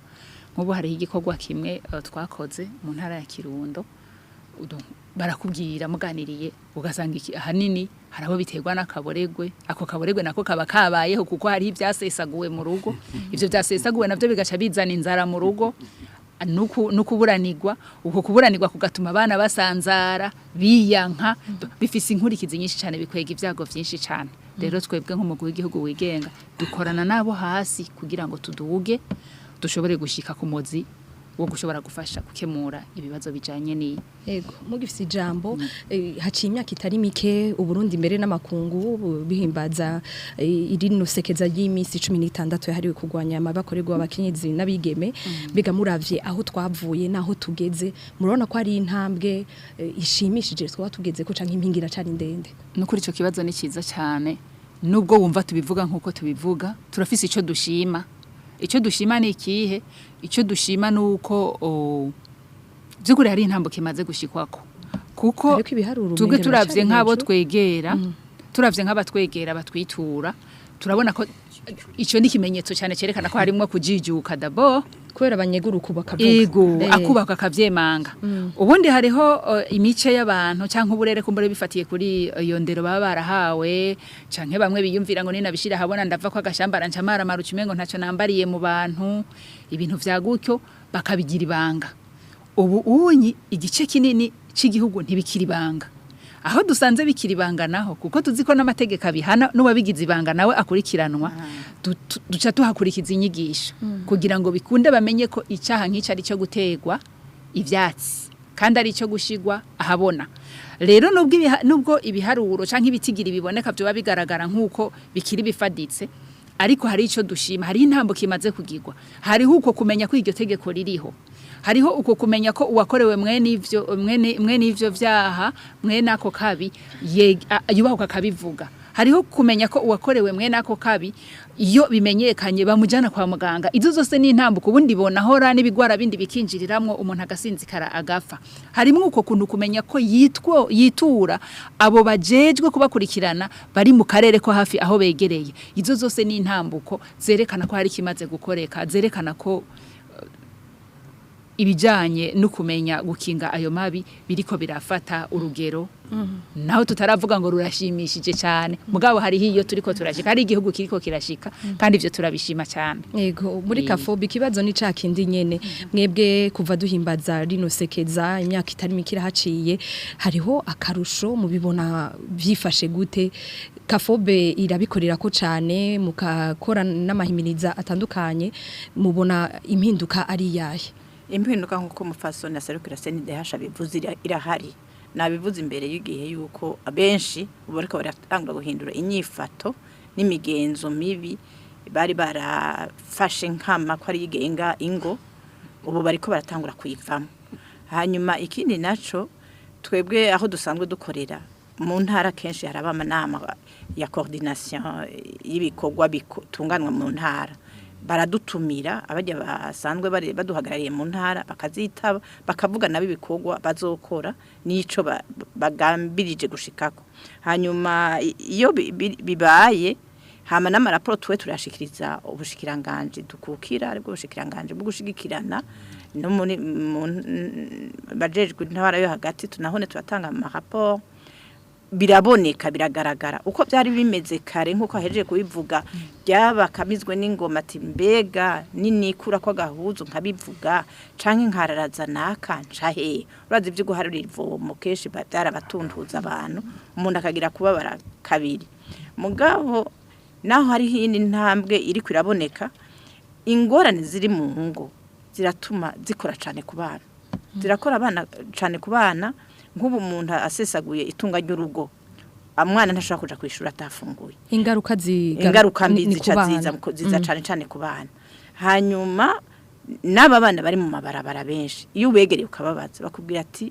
nk'ubu hariho igikorwa kimwe twakoze mu ntara ya Kirundo. Barakubwira muganiriye ugasanga iki ahanini hari aho biterwa n'akaboregwe, ako kaboregwe nako kaba kabayeho kuko hari ibyasesaguwe mu rugo, ivyo byasesaguwe navyo bigaca bizana inzara mu rugo, nukuburanirwa, uko kuburanirwa kugatuma abana basanzara biyanka, bifise inkurikizi nyinshi cyane, bikwega ibyago vyinshi cyane. Rero twebwe nk'umugwi w'igihugu wigenga dukorana nabo hasi kugira ngo tuduge dushobore gushika ku muzi wo gushobora gufasha gukemura ibibazo bijanye ni Yego, mugifise ijambo, haciye imyaka itari mike Uburundi mbere n'amakungu bihimbaza irino sekeza ry'imisi 16 yahariwe kurwanya amabakorerwa abakenyezi n'abigeme. Mbega muravye aho twavuye naho tugeze, murabona ko ari intambwe ishimishije twaba tugeze ko canke impingira cari ndende? Nukuri ico kibazo ni ciza cyane, nubwo wumva tubivuga nkuko tubivuga, turafise ico dushima. Ico dushima ni ikihe? Ico dushima nuko byukuri hari intambuko imaze gushikwako, kuko Ariko ibiharuro twebwe umenga turavye biracari nk'abo hejuru. twegera, turavye nk'abatwegera batwitura, turabona ko ico ni ikimenyetso cyane cerekana ko harimwo kujijuka d'abord, kubera abanyeguruku bakavuga. Ego, akubaka akavyemanga. Ubundi hariho imice y'abantu canke uburere kumbure bifatiye kuri iyo ndero baba barahawe, canke bamwe biyumvira ngo ninabishira habona ndava ko agashambara ncamara maruca umengo ntaco nambariye mu bantu, ibintu vya gutyo bakabigira ibanga. Ubu unyi igice kinini c'igihugu ntibikiri ibanga. Aho dusanze bikiri ibanga naho, kuko tuzi ko n'amategeko abihana, n'uwabigize ibanga nawe akurikiranwa, duca tuhakurikiza inyigisho kugira ngo bikunde bamenye ko icaha nk'ico ari cyo gutegwa ivyatsi kandi ari cyo gushigwa ahabona. Rero nubwo ibiharuro canke ibitigiri biboneka byoba bigaragara nk'uko bikiri bifaditse, ariko hari ico dushima, hari intambuko imaze kugirwa, hariho uko kumenya ko iryo tegeko ririho, hariho uko kumenya ko uwakorewe mwene ivyo mwene ivyo vyaha, mwene ako kabi yubahuka akabivuga, hariho kumenya ko uwakorewe mwene ako kabi iyo bimenyekanye bamujana kwa muganga. Izo zose ni intambuko. Ubundi bonahora n'ibigwara bindi bikinjiriramwo umuntu agasinzikara agafa. Harimwo uko kuntu kumenya ko yitura abo bajejwe kubakurikirana bari mu karere ko hafi aho begereye. Izo zose ni intambuko zerekana ko hari kimaze gukoreka, zerekana ko ibijanye no kumenya gukinga ayo mabi biriko birafata urugero. Naho tutaravuga ngo rurashimishije cyane, mugabo hariho iyo turiko turashika, hari igihugu kiriko kirashika, kandi ivyo turabishima cyane. Yego, muri Kafobi ikibazo ni ca kindi nyene. Mwebwe kuva duhimbaza rino sekeza imyaka itari mike irahaciye, hariho akarusho mubibona vyifashe gute? Kafobe irabikorera ko cane, mukakora n'amahimiriza atandukanye, mubona impinduka ari yahe? Impinduka nk'uko umupfasoni aserukira CNDH abivuze irahari. Nabivuze imbere y'igihe yuko abenshi ubu bariko baratangura guhindura inyifato n'imigenzo mibi bari barafashe nkama ko ari igenga ingo, ubu bariko baratangura kuyivamo. Hanyuma ikindi naco, twebwe aho dusanzwe dukorera mu ntara, kenshi haraba amanama ya coordination y'ibikorwa bitunganwa mu ntara, baradutumira abajya basanzwe baduhagarariye mu ntara, bakazitaba, bakavuga nabo ibikorwa bazokora n'ico bagambirije gushikako. Hanyuma iyo bibaye hama n'amaraporo tuwe turashikiriza ubushikiranganje dukukira, aribwo bushikiranganje bwo gushigikirana no muri bajejwe intara yo hagati, tunahone turatanga amaraporo. Biraboneka, biragaragara uko byari bimeze kare, nkuko ahejeje kubivuga, byaba kamizwe n'ingoma ati mbega ninikura ko gahuzu nkabivuga canke nkararaza naka nca he. Urazi ibyo guharura ivomo kenshi byarabatuntuza abantu, umuntu akagira kubabara kabiri. Mugabo naho hari iyindi ntambwe iri kwiraboneka, ingorane ziri mu ngo ziratuma zikora cane ku bana, zirakora abana cane ku bana. Nk'ubu umuntu asesaguye itunga ry'urugo, umwana ntashobora kuja kwishura atafunguye. Ingaruka Ingaruka mbi ni ku zica bana. ziza cane cane ku bana. Hanyuma n'aba bana bari mu mabarabara benshi, iyo ubegereye ukababaza bakubwira ati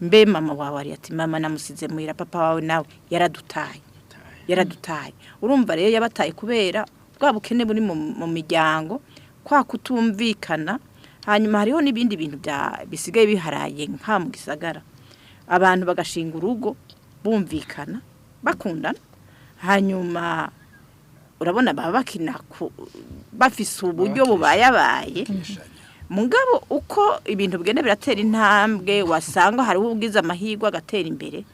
mbe mama wawe ari, ati mama namusize muhira, papa wawe nawe yaradutaye, yaradutaye. Urumva rero yabataye kubera bwa bukene buri mu miryango, kwa kutumvikana. Hanyuma hariho n'ibindi bintu bya bisigaye biharaye nka mu gisagara, abantu bagashinga urugo bumvikana bakundana, hanyuma urabona baba bakina bafise uburyo bubayabaye, Mugabo uko ibintu bigenda biratera intambwe, wasanga hariho ubwiza amahirwe agatera imbere,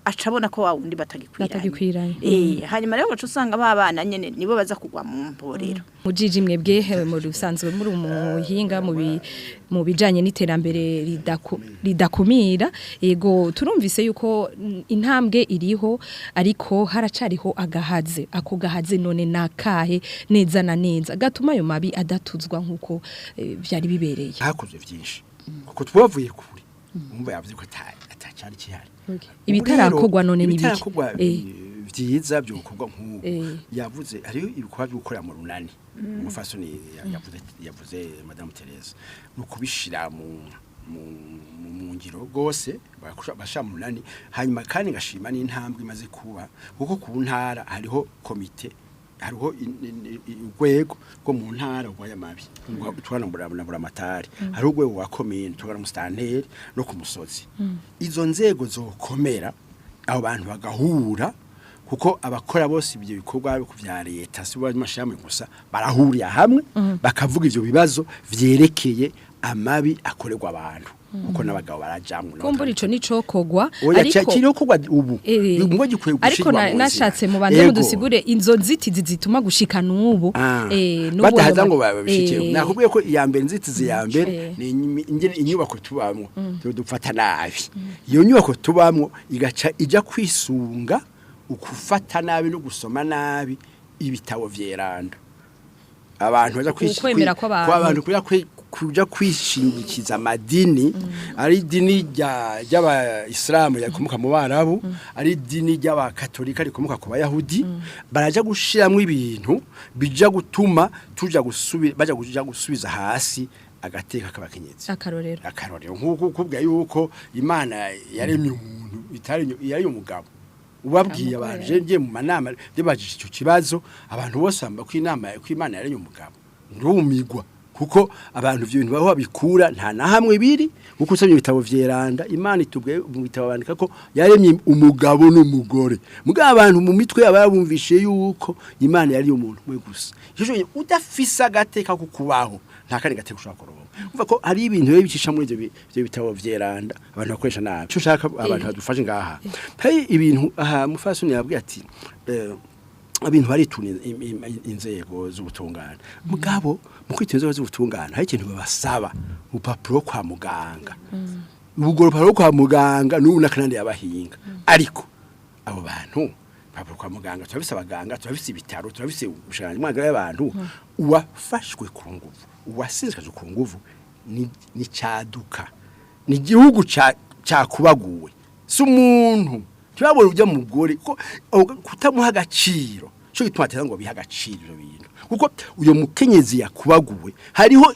aca abona ko wa wundi batagikwiranye. Batagikwiranye. Hanyuma rero ugaca usanga ba bana nyene nibo baza kugwa mu mporero. Mujiji mwebwe muri usanzwe muri umuhinga mu bijanye n'iterambere ridakumira, yego turumvise yuko intambwe iriho, ariko haracariho agahaze. Ako gahaze none nakahe neza na neza gatuma ayo mabi adatuzwa nkuko vyari bibereye? Hakozwe vyinshi kuko twavuye kure, umva yavuze ko atacari kihari. Ibitarakorwa none ni biki? Ibitarakorwa vyiza byokorwa nk'ubu yavuze, hariho ibikorwa byo gukorera mu runani. Umufasoni yavuze Madame Therese no kubishira mu ngiro gose, bashira mu runani. Hanyuma kandi ngashima n'intambwe imaze kuba, kuko ku ntara hariho komite, hariho urwego rwo mu ntara rw'aya mabi tubana na buramatari, hariho urwego rwa komine tubana musitanteri no ku musozi. Izo nzego zokomera, abo bantu bagahura, kuko abakora bose ibyo bikorwa ku vya leta si bo amashami gusa, barahurira hamwe bakavuga ivyo bibazo vyerekeye amabi akorerwa abantu, kuko n'abagabo barajamwo. Kumbura ico nico kogwa. Oya, ariko kiriho kogwa ubu ngo gikwiye ariko gushirwa mu nzira. Nashatse mubanze mudusigure inzo nzitizi zituma gushika n'ubu n'ubu batahaza ayo ngo babishikire. Nakubwiye ko iya mbere, inzitizi ya mbere ni ingene inyubako tubamwo dufata nabi. Iyo nyubako tubamwo igaca ija kwisunga ukufata nabi no gusoma nabi ibitabo vyeranda, abantu baja Ukwemera kw'abantu. Kw'abantu kuja kwishingikiza amadini, ari idini ry'abayisilamu rikomoka mu Barabu, ari idini ry'abakatolika rikomoka ku Bayahudi, baraja gushiramwo ibintu bija gutuma tuja gusubira, baja kuja gusubiza hasi agateka k'abakenyezi. Akarorero? Akarorero nk'uko kubwa yuko Imana yaremye umuntu, itari yari umugabo. Ubabwiye abantu, je ngiye mu manama ndibajije icyo kibazo, abantu bose bamba ko inama ko Imana yaremye umugabo, ndumigwa, kuko abantu ivyo bintu baho babikura nta na hamwe biri. Nkuko usomye ibitabo vyeranda, Imana itubwiye mu bitabo bandika ko yaremye umugabo n'umugore, mugabo abantu mu mitwe yabo bumvishe yuko Imana yari umuntu umwe gusa. Ico cyonyine, udafise agateka ko kubaho, nta kandi gateka ushobora kuronka. Umva ko hari ibintu rero bicisha muri ivyo bitabo vyeranda abantu bakoresha nabi. Ico ushaka abantu badufashe ngaha, hari ibintu aha mufasoni yabwiye ati ibintu barituna inzego z'ubutungane, mugabo mu kwita inzego z'ubutungane hari ikintu babasaba, urupapuro kwa muganga. Ubwo rupapuro kwa muganga n'ubu n'akanandi yabahinga, ariko abo bantu urupapuro kwa muganga, turabise abaganga, turabise ibitaro, turabise ubushikiranganji bw'amagara y'abantu. Uwafashwe ku nguvu, uwasinzikajwe ku nguvu ni caduka, ni igihugu cakubaguwe, si umuntu. Ntibabone ujya mugore ko kutamuha agaciro, cyo gituma atera ngo bihe agaciro ivyo bintu, kuko uyo mukenyezi yakubaguwe hariho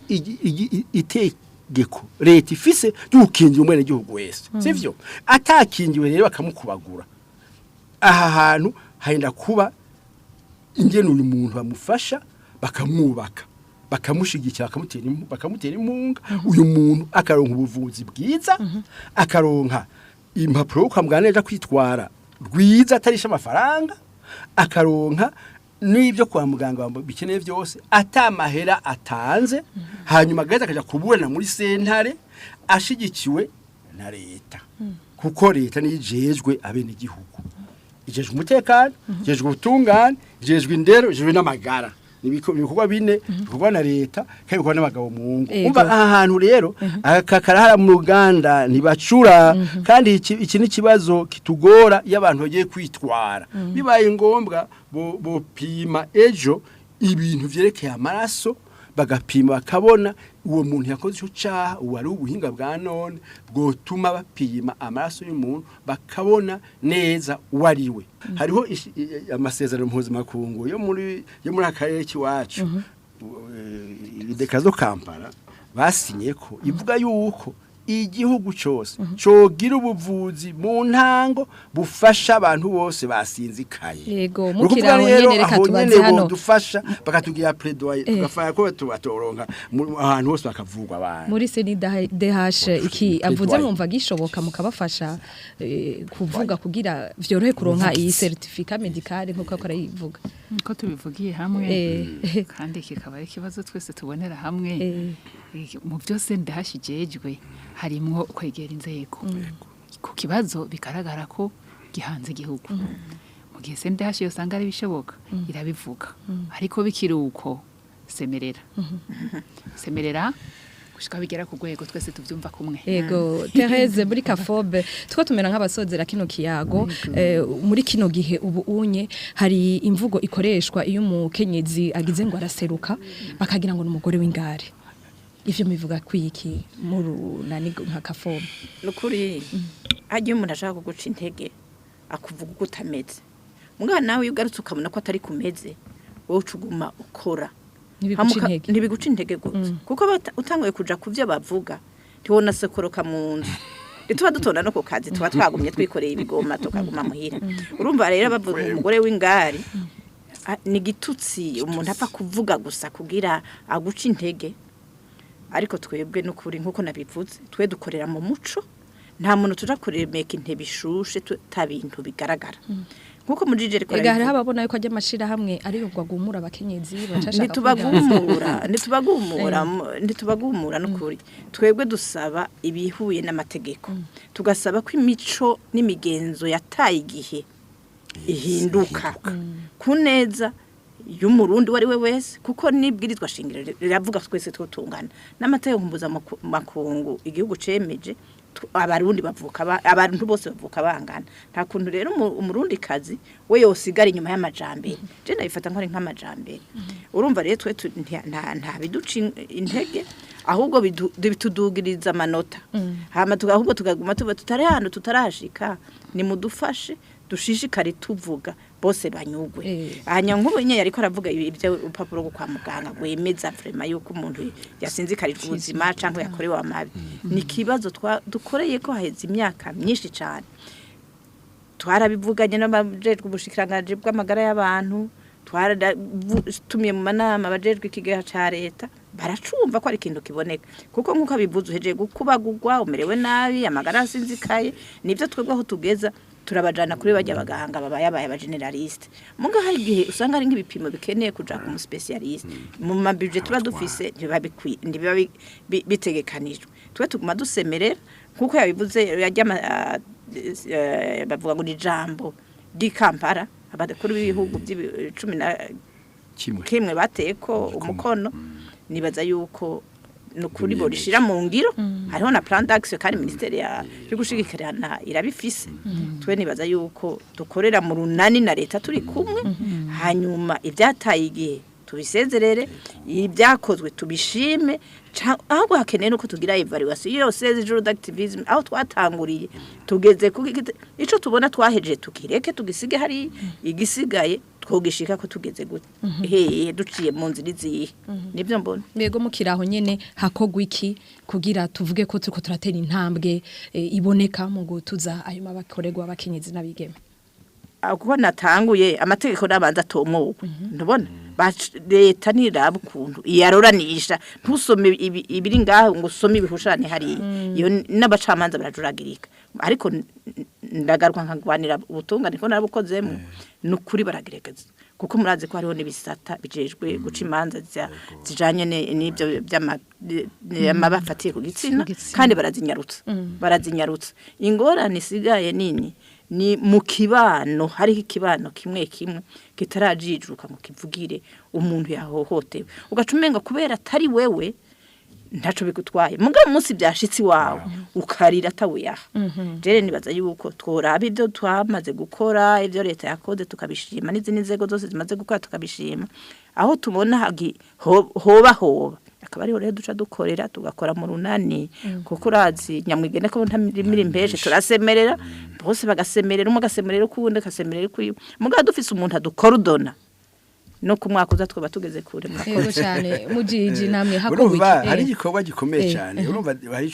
itegeko leta ifise ry'ukingira umwene gihugu wese, sivyo? Atakingiwe rero bakamukubagura, aha hantu hahenda kuba ingene uyu muntu bamufasha, bakamwubaka, bakamushigikira, bakamutera impunga, uyu muntu akaronka ubuvuzi bwiza, akaronka impapuro kwa muganga neza, kwitwara rwiza atarisha amafaranga, akaronka n'ibyo kwa muganga bikeneye byose atamahera atanze, hanyuma agaheza akaja kuburana muri sentare ashigikiwe na leta, kuko leta niyo ijejwe abenegihugu, ijejwe umutekano, ijejwe ubutungane, ijejwe indero, ijejwe n'amagara. Ni ibikorwa bine bikorwa na leta kandi bikorwa n'abagabo mu ngo. Umva, aha hantu rero aka karahara mu ruganda ntibacura. Kandi iki ni ikibazo kitugora iyo abantu bagiye kwitwara. Bibaye ngombwa bopima ejo ibintu vyerekeye amaraso, bagapima bakabona uwo muntu yakoze icyo cyaha. Ubu ari ubuhinga bwa none bwotuma bapima amaraso y'umuntu bakabona neza uwo ari we. Hariho amasezerano mpuzamakungu yo muri akarere k'iwacu, déclaration Kampala basinye ko ivuga yuko igihugu cyose cogira ubuvuzi mu ntango bufasha abantu bose basinzikaye. Yego, Ni ukuvuga mukiri aho rero, nyene, reka aho tubaze nyene hano. bodufasha bakatugira plaidoyer, tugafaya ko batoronka ahantu hose bakavugwa abantu. Muri CNDH iki avuze Plaidoyer. mwumva gishoboka mukabafasha kuvuga kugira vyorohe kuronka iyi certificat médical nkuko akora yivuga? Niko tubivugiye hamwe Eh. kandi kikaba ari ikibazo twese tubonera hamwe. Mu byose ndahashijejwe harimwo kwegera inzego ku kibazo bigaragara ko gihanze igihugu. Mu gihe sendahashi yosanga ari bishoboka irabivuga, ariko bikiri uko semerera semerera gushika bigera ku rwego twese tuvyumva kumwe. Ego Therese, muri Kafobe two tumera nk'abasozera kino kiyago. Muri kino gihe ubu unye hari imvugo ikoreshwa iyo umukenyezi agize ngo araseruka, bakagira ngo ni umugore w'ingare. Ivyo mivuga kwiki mu runani nka Kafobe? Nukuri hajya umuntu ashaka kuguca intege akuvuga uko utameze, mugabo nawe iyo ugarutse ukabona ko atari kumeze, wowe uca uguma ukora. Ntibiguca intege. Ntibiguca intege gute, kuko utanguye kuja ku byo bavuga ntiwona sekoroka mu nzu, ntituba dutonda no ku kazi, tuba twagumye twikoreye ibigoma tukaguma muhira. Urumva rero bavuga umugore w'ingari, ni igitutsi umuntu apfa kuvuga gusa kugira aguce intege. Ariko twebwe n'ukuri nk'uko nabivuze, twe dukorera mu muco, nta muntu tuja kuremeka intebe ishushe ta bintu bigaragara nk'uko mujije ariko Ega hariho arabivuga. ababona yuko ajya amashirahamwe ariyo ngo agumura abakenyezi bacashaka. Ntitubagumura, n'ukuri twebwe dusaba ibihuye n'amategeko, tugasaba ko imico n'imigenzo yataye igihe ihinduka ku neza y'umurundi uwo ari we wese, kuko n'ibwirizwa shingiro riravuga twese twotungana n'amategeko mpuzamakungu igihugu cemeje. Abarundi bavuka abantu bose bavuka bangana. Nta kuntu rero umurundi kazi we yosigara inyuma y'amajambere. Je nabifata nk'ari nk'amajambere. Urumva rero twe nta biduca intege, ahubwo bitudugiriza amanota. Hama ahubwo tukaguma tuba tutari hano tutarashika, nimudufashe dushishikare tuvuga bose banyugwe. Hanya nk'ubu nyine yariko aravuga ibyo urupapuro rwo kwa muganga rwemeza vraiment yuko umuntu yasinzikarijwe ubuzima cyangwa yakorewe amabi, ni ikibazo dukoreye ko haheze imyaka myinshi cyane. Twarabivuganye n'abajejwe ubushikiranganji bw'amagara y'abantu, twaratumiye mu manama abajejwe ikigega ca leta, baracumva ko ari ikintu kiboneka, kuko nk'uko abivuze uhejeje gukubagurwa, umerewe nabi, amagara asinzikaye, nibyo twebwe aho tugeza turabajana kuri bajya abaganga babaye aba généraliste. Muga hari igihe usanga ari nk'ibipimo bikeneye kuja ku muspécialiste, mu ma budget tuba dufise ntibiba ntibiba bitegekanijwe. Twe tuguma dusemerera nkuko yabivuze yajya bavuga ngo ni ijambo di Kampala, abakuru b'ibihugu cumi na kimwe kimwe bateye ko umukono. Nibaza yuko nukuri borishira mu ngiro. Hariho na plan d'action kandi ministeri ya yo gushigikirana irabifise. Twe nibaza yuko dukorera mu runani na leta turi kumwe, hanyuma ibyataye igihe tubisezerere, ibyakozwe tubishime. Ahubwo hakeneye nuko tugira évaluation yose jours d'activisme, aho twatanguriye tugeze ku ico tubona twahejeje tukireke tugisige, hari igisigaye twogishika ko tugeze gute, hehe, duciye mu nzira izihe, nibyo mbona. Mbego mukiraho nyene hakogwa iki kugira tuvuge ko turiko turatera intambwe iboneka mu gutuza ayo mabakorerwa abakenyezi n'abigeme? Kuko natanguye amategeko n'abanza atomogwe, ndabona leta niraba ukuntu iyaroranisha, ntusome ibiri ngaho ngo usome ibihushane hariya. Iyo n'abacamanza barajuragirika, ariko ndagaruka nkagwanira ubutungane ko narabukozemo. Ni ukuri baragerageza, kuko murazi ko hariho n'ibisata bijejwe guca imanza zijanye n'ibyo by'amabi afatiye ku gitsina. Ku gitsina. Kandi barazinyarutsa. Ingorane isigaye nini ni mu kibano, hariho ikibano kimwe kimwe kitarajijuka ngo kivugire umuntu yahohotewe, ugaca umenga kubera atari wewe ntaco bigutwaye, mugabo umunsi byashitse iwawe ukarira atawuyaha. Jere nibaza yuko tworaba ibyo twamaze gukora, ibyo leta yakoze tukabishima, n'izindi nzego zose zimaze gukora tukabishima. Aho tubona hoba akaba ariho rero duca dukorera, tugakora mu runani, kuko urazi nyamwigende ko ntarimira impeshe. Turasemerera bose bagasemerera, umwe agasemerera ukuwundi agasemerera ukwiwe, mugabo dufise umuntu adukora udona no ku mwaka uza twaba tugeze kure. Yego Murakoze. cyane. Mujiji namwe hakogwa Urumva iki? hari igikorwa gikomeye cyane. Urumva hari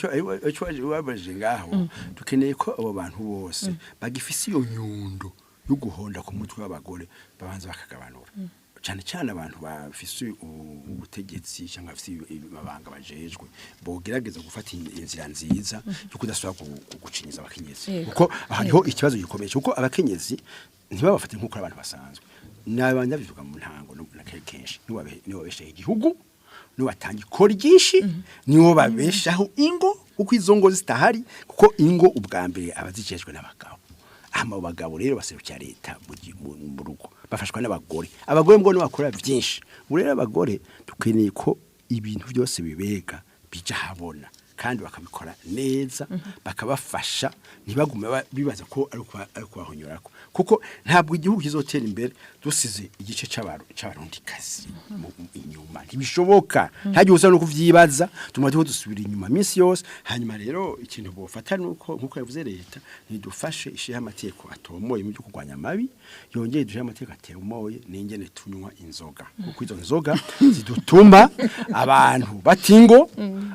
ico wabajije ngaho, dukeneye ko abo bantu bose bagifise iyo nyundo yo guhonda ku mutwe w'abagore babanza bakagabanura, cyane cyane abantu bafise ubutegetsi cyangwa bafise amabanga bajejwe, bogerageza gufata inzira nziza yo kudasubira gucinyiza abakenyezi, kuko hariho ikibazo gikomeye kuko abakenyezi ntibabafate nk'uko abantu basanzwe. Nabanja bivuga mu ntango no na kenshi niwe babeshaho igihugu, niwe batanga ikori ryinshi, niwe babeshaho ingo, kuko izo ngo zitahari, kuko ingo ubwa mbere abazijejwe n'abagabo. Ama bagabo rero baserukira leta mu rugo, bafashwa n'abagore. Abagore mbwo bakora byinshi. Ubu rero abagore dukeneye ko ibintu byose bibega bija habona, kandi bakabikora neza, bakabafasha, ntibagume bibaza ko ari ukubahonyorako, kuko ntabwo igihugu kizotera imbere dusize igice c'abarundikazi inyuma. Ntibishoboka, nta usa no kuvyibaza, tuma tuho dusubira inyuma minsi yose. Hanyuma rero ikintu bofata nuko, nkuko yavuze, leta nidufashe ishiha amategeko atomoye mu byo kurwanya amabi, yongeye dushihe amategeko atomoye n'ingene tunywa inzoga, kuko izo nzoga zidutuma abantu batingo,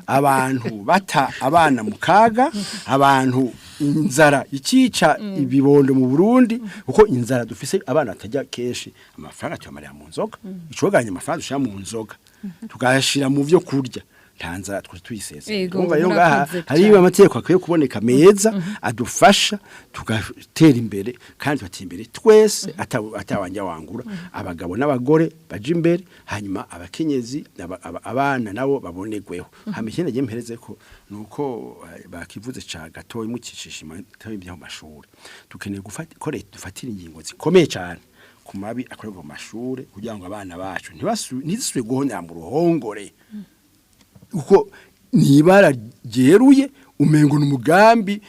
abantu bata abana mu kaga, abantu inzara ikica ibibondo mu Burundi, kuko inzara dufise abana batajya kenshi, amafaranga tuyamarira mu nzoga. Icoganye amafaranga dushira mu nzoga tukayashira mu vyo kurya, nta nzara twese tuyiseze. Ego, Urumva rero ngaha murakoze hari cane. amategeko akwiye kuboneka meza adufasha tugatera imbere, kandi tugatera imbere twese, atawanja wangura, abagabo n'abagore baje imbere, hanyuma abakenyezi abana nabo babonerweho. Hama ikindi nagiye mpereze ko nuko bakivuze ca gatoyi mukicisha imata mu mashuri, dukeneye gufata ko leta dufatira ingingo zikomeye cyane ku mabi akorerwa mu mashuri, kugira ngo abana bacu ntizisubire guhonyera mu ruhongore, uko nibara ryeruye umengo n'umugambi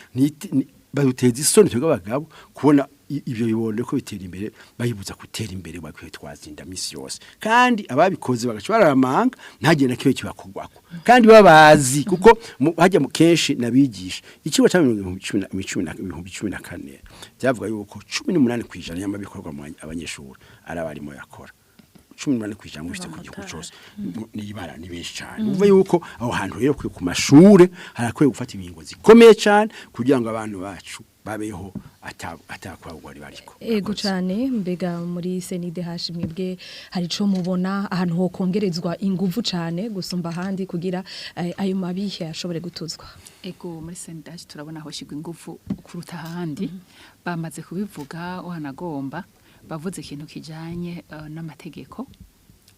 baduteza isoni twebwe abagabo kubona ibyo bibondo ko bitera imbere, bayibuza gutera imbere, bakwiye twazinda misi yose, kandi ababikoze bagaca bararamanga, ntagenda kiyo kibakorwako kandi babazi, kuko hajya mu kenshi nabigisha ikigo cya 2014 byavuga yuko 18% y'amabikorwa mu abanyeshuri ari abarimo yakora, 18% mu bifite ku gihugu cyose. Ni ibara, ni benshi cyane. Uvuga yuko aho hantu rero ku mashure harakwiye gufata ingingo zikomeye cyane kugira ngo abantu bacu babeho atakwagwa bariko. Ego cyane. Mbega muri CNIDH mwebwe hari ico mubona ahantu ho kongerezwa inguvu cyane gusumba ahandi kugira ayo mabihe ashobore gutuzwa? Ego, muri CNIDH turabona aho shigwa ingufu kuruta ahandi. Bamaze kubivuga, wanagomba bavuze ikintu kijanye n'amategeko,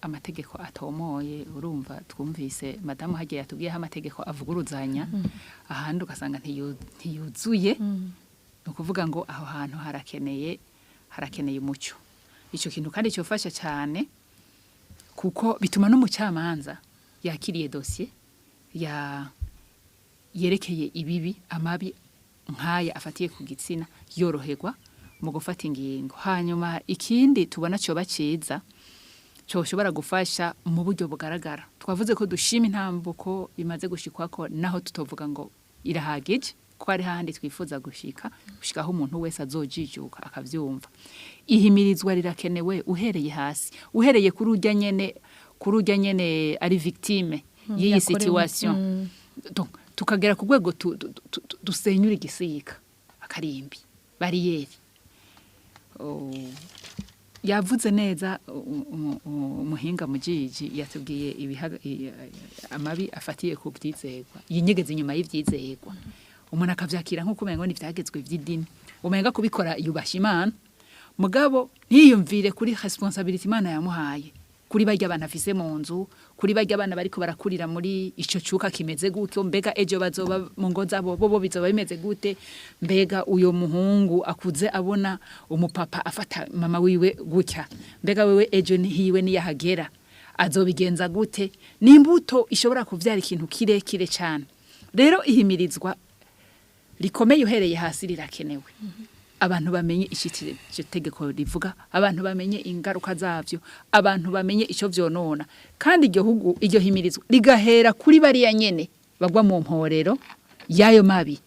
amategeko atomoye. Urumva twumvise madamu hagiye yatubwiyeho amategeko avuguruzanya, ahandi ugasanga ntiyuzuye. Ni ukuvuga ngo aho hantu harakeneye umuco. Ico kintu kandi cyofasha cyane, kuko bituma n'umucamanza yakiriye dosiye ya yerekeye ibibi, amabi nk'aya afatiye ku gitsina, yoroherwa mu gufata ingingo. Hanyuma ikindi tubona coba ciza coshobora gufasha mu buryo bugaragara, twavuze ko dushima intambuko imaze gushikwako, naho tutovuga ngo irahagije, ko hari hahandi twifuza gushika, gushikaho umuntu wese azojijuka akavyumva. Ihimirizwa rirakenewe uhereye hasi, uhereye kuri urya nyene ari victime y'iyi Yakorewe. situation. Donc tukagera ku rwego dusenyura igisika akarimbi bariyeri. Oh, yavuze neza umuhinga mujiji yatubwiye amabi afatiye ku vyizegwa yinyegeza inyuma y'ivyizegwa, umuntu akavyakira nk'uko umengo ni ivyagezwe vy'idini, umenga kubikora yubasha Imana, mugabo ntiyumvire kuri responsabilité Imana yamuhaye kuri barya abana afise mu nzu, kuri barya abana bariko barakurira muri ico cuka kimeze gutyo. Mbega ejo bazoba mu ngo zabo bo bizoba bimeze gute? Mbega uyo muhungu akuze abona umupapa afata mama wiwe gutya, mbega wewe ejo hiwe niyahagera azobigenza gute? Ni imbuto ishobora kuvyara ikintu kirekire cyane. Rero ihimirizwa rikomeye uhereye hasi rirakenewe, abantu bamenye icyo tegeko rivuga, abantu bamenye ingaruka zavyo, abantu bamenye icyo vyonona, kandi iryo hugu, iryo himirizwa rigahera kuri bariya nyene bagwa mu mporero y'ayo mabi,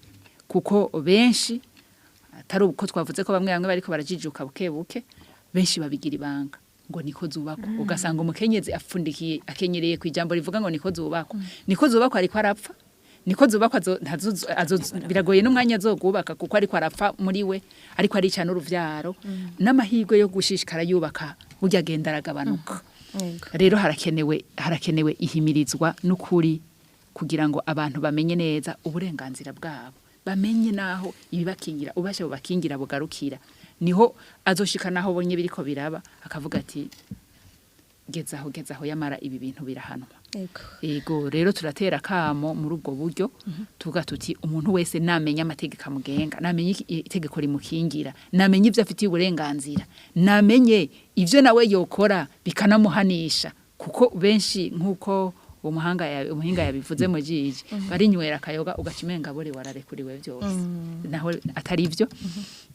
kuko benshi atari uko twavuze ko bamwe bamwe bariko barajijuka buke buke, benshi babigira ibanga ngo niko zubakwa. Ugasanga umukenyezi apfundikiye, akenyereye ku ijambo rivuga ngo niko zubakwa, niko zubakwa, ariko arapfa. Niko zubakwa biragoye n'umwanya azogubaka, kuko ariko arapfa muri we, ariko arica n'uruvyaro, n'amahirwe yo gushishikara yubaka burya agenda aragabanuka. Rero harakenewe ihimirizwa n'ukuri kugira ngo abantu bamenye neza uburenganzira bwabo, bamenye naho ibibakingira, ubasha bubakingira bugarukira. Niho azoshika naho bonye biriko biraba akavuga ati gezaho gezaho, yamara ibi bintu birahanwa. Ego rero turatera kamo muri ubwo buryo, tuvuga tuti umuntu wese namenya amategeko amugenga, namenye itegeko rimukingira, namenye ivyo afitiye uburenganzira, namenye ivyo nawe yokora bikanamuhanisha, kuko benshi nk'uko umuhanga umuhinga yabivuze mu jiji barinywera akayoga ugaca umenga bore wararekuriwe byose, naho atari ivyo.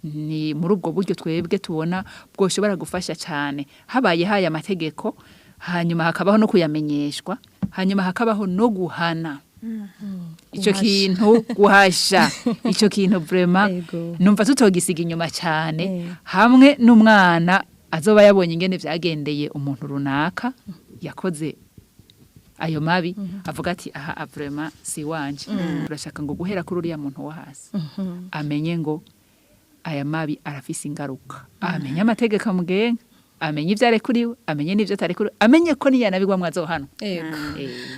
Ni muri ubwo buryo twebwe tubona bwoshobora gufasha cyane habaye haya amategeko, hanyuma hakabaho no kuyamenyeshwa, hanyuma hakabaho no guhana ico Guhasha. kintu, guhasha ico kintu vraiment. Numva tutogisiga inyuma cyane hamwe n'umwana azoba yabonye ingene vyagendeye umuntu runaka yakoze ayo mabi, avuga ati aha vraiment si wanje. Turashaka ngo guhera kuri uriya muntu wo hasi amenye ngo aya mabi arafise ingaruka, amenye amategeko amugenga, amenye ivyo arekuriwe, amenye n'ivyo atarekuriwe, amenye ko niyanabigwamwo azohanwa.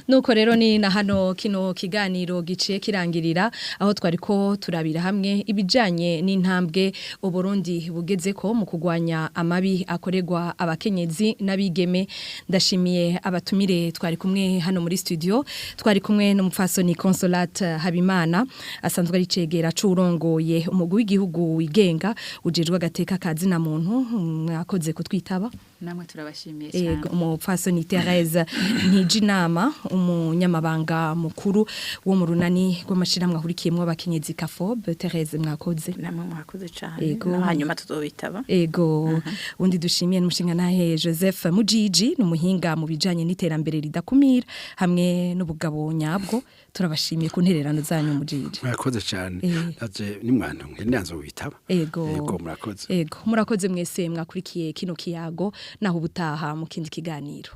Nuko rero ni na hano kino kiganiro giciye kirangirira, aho twariko turabira hamwe ibijanye n'intambwe Uburundi bugeze ko mu kugwanya amabi akorerwa abakenyezi n'abigeme. Ndashimiye abatumire twari kumwe hano muri studio. Twari kumwe n'umupfasoni Consolate Habimana, asanzwe ari cegera c'urongoye umugwi w'igihugu wigenga ujejwe agateka kazina muntu. Mwakoze kutwitaba. Namwe turabashimiye cyane. Ego, umupfasoni Thérèse Ntijinama, umunyamabanga mukuru wo mu runani rw'amashirahamwe ahurikiyemwo abakenyezi Kafob. Thérèse, mwakoze. Namwe mwakoze cyane. Ego. No hanyuma tuzobitaba. Ego, undi dushimiye n'umushinga nahe Joseph Mujiji, n'umuhinga mu bijanye n'iterambere ridakumira hamwe n'ubugabo nyabwo. Turabashimiye ku ntererano zanyu, Mujiji. Murakoze cyane. Naje nimwana nkeneye witaba. Ego. Ego, murakoze. Ego, murakoze mwese mwakurikiye kino kiyago, naho ubutaha mu kindi kiganiro.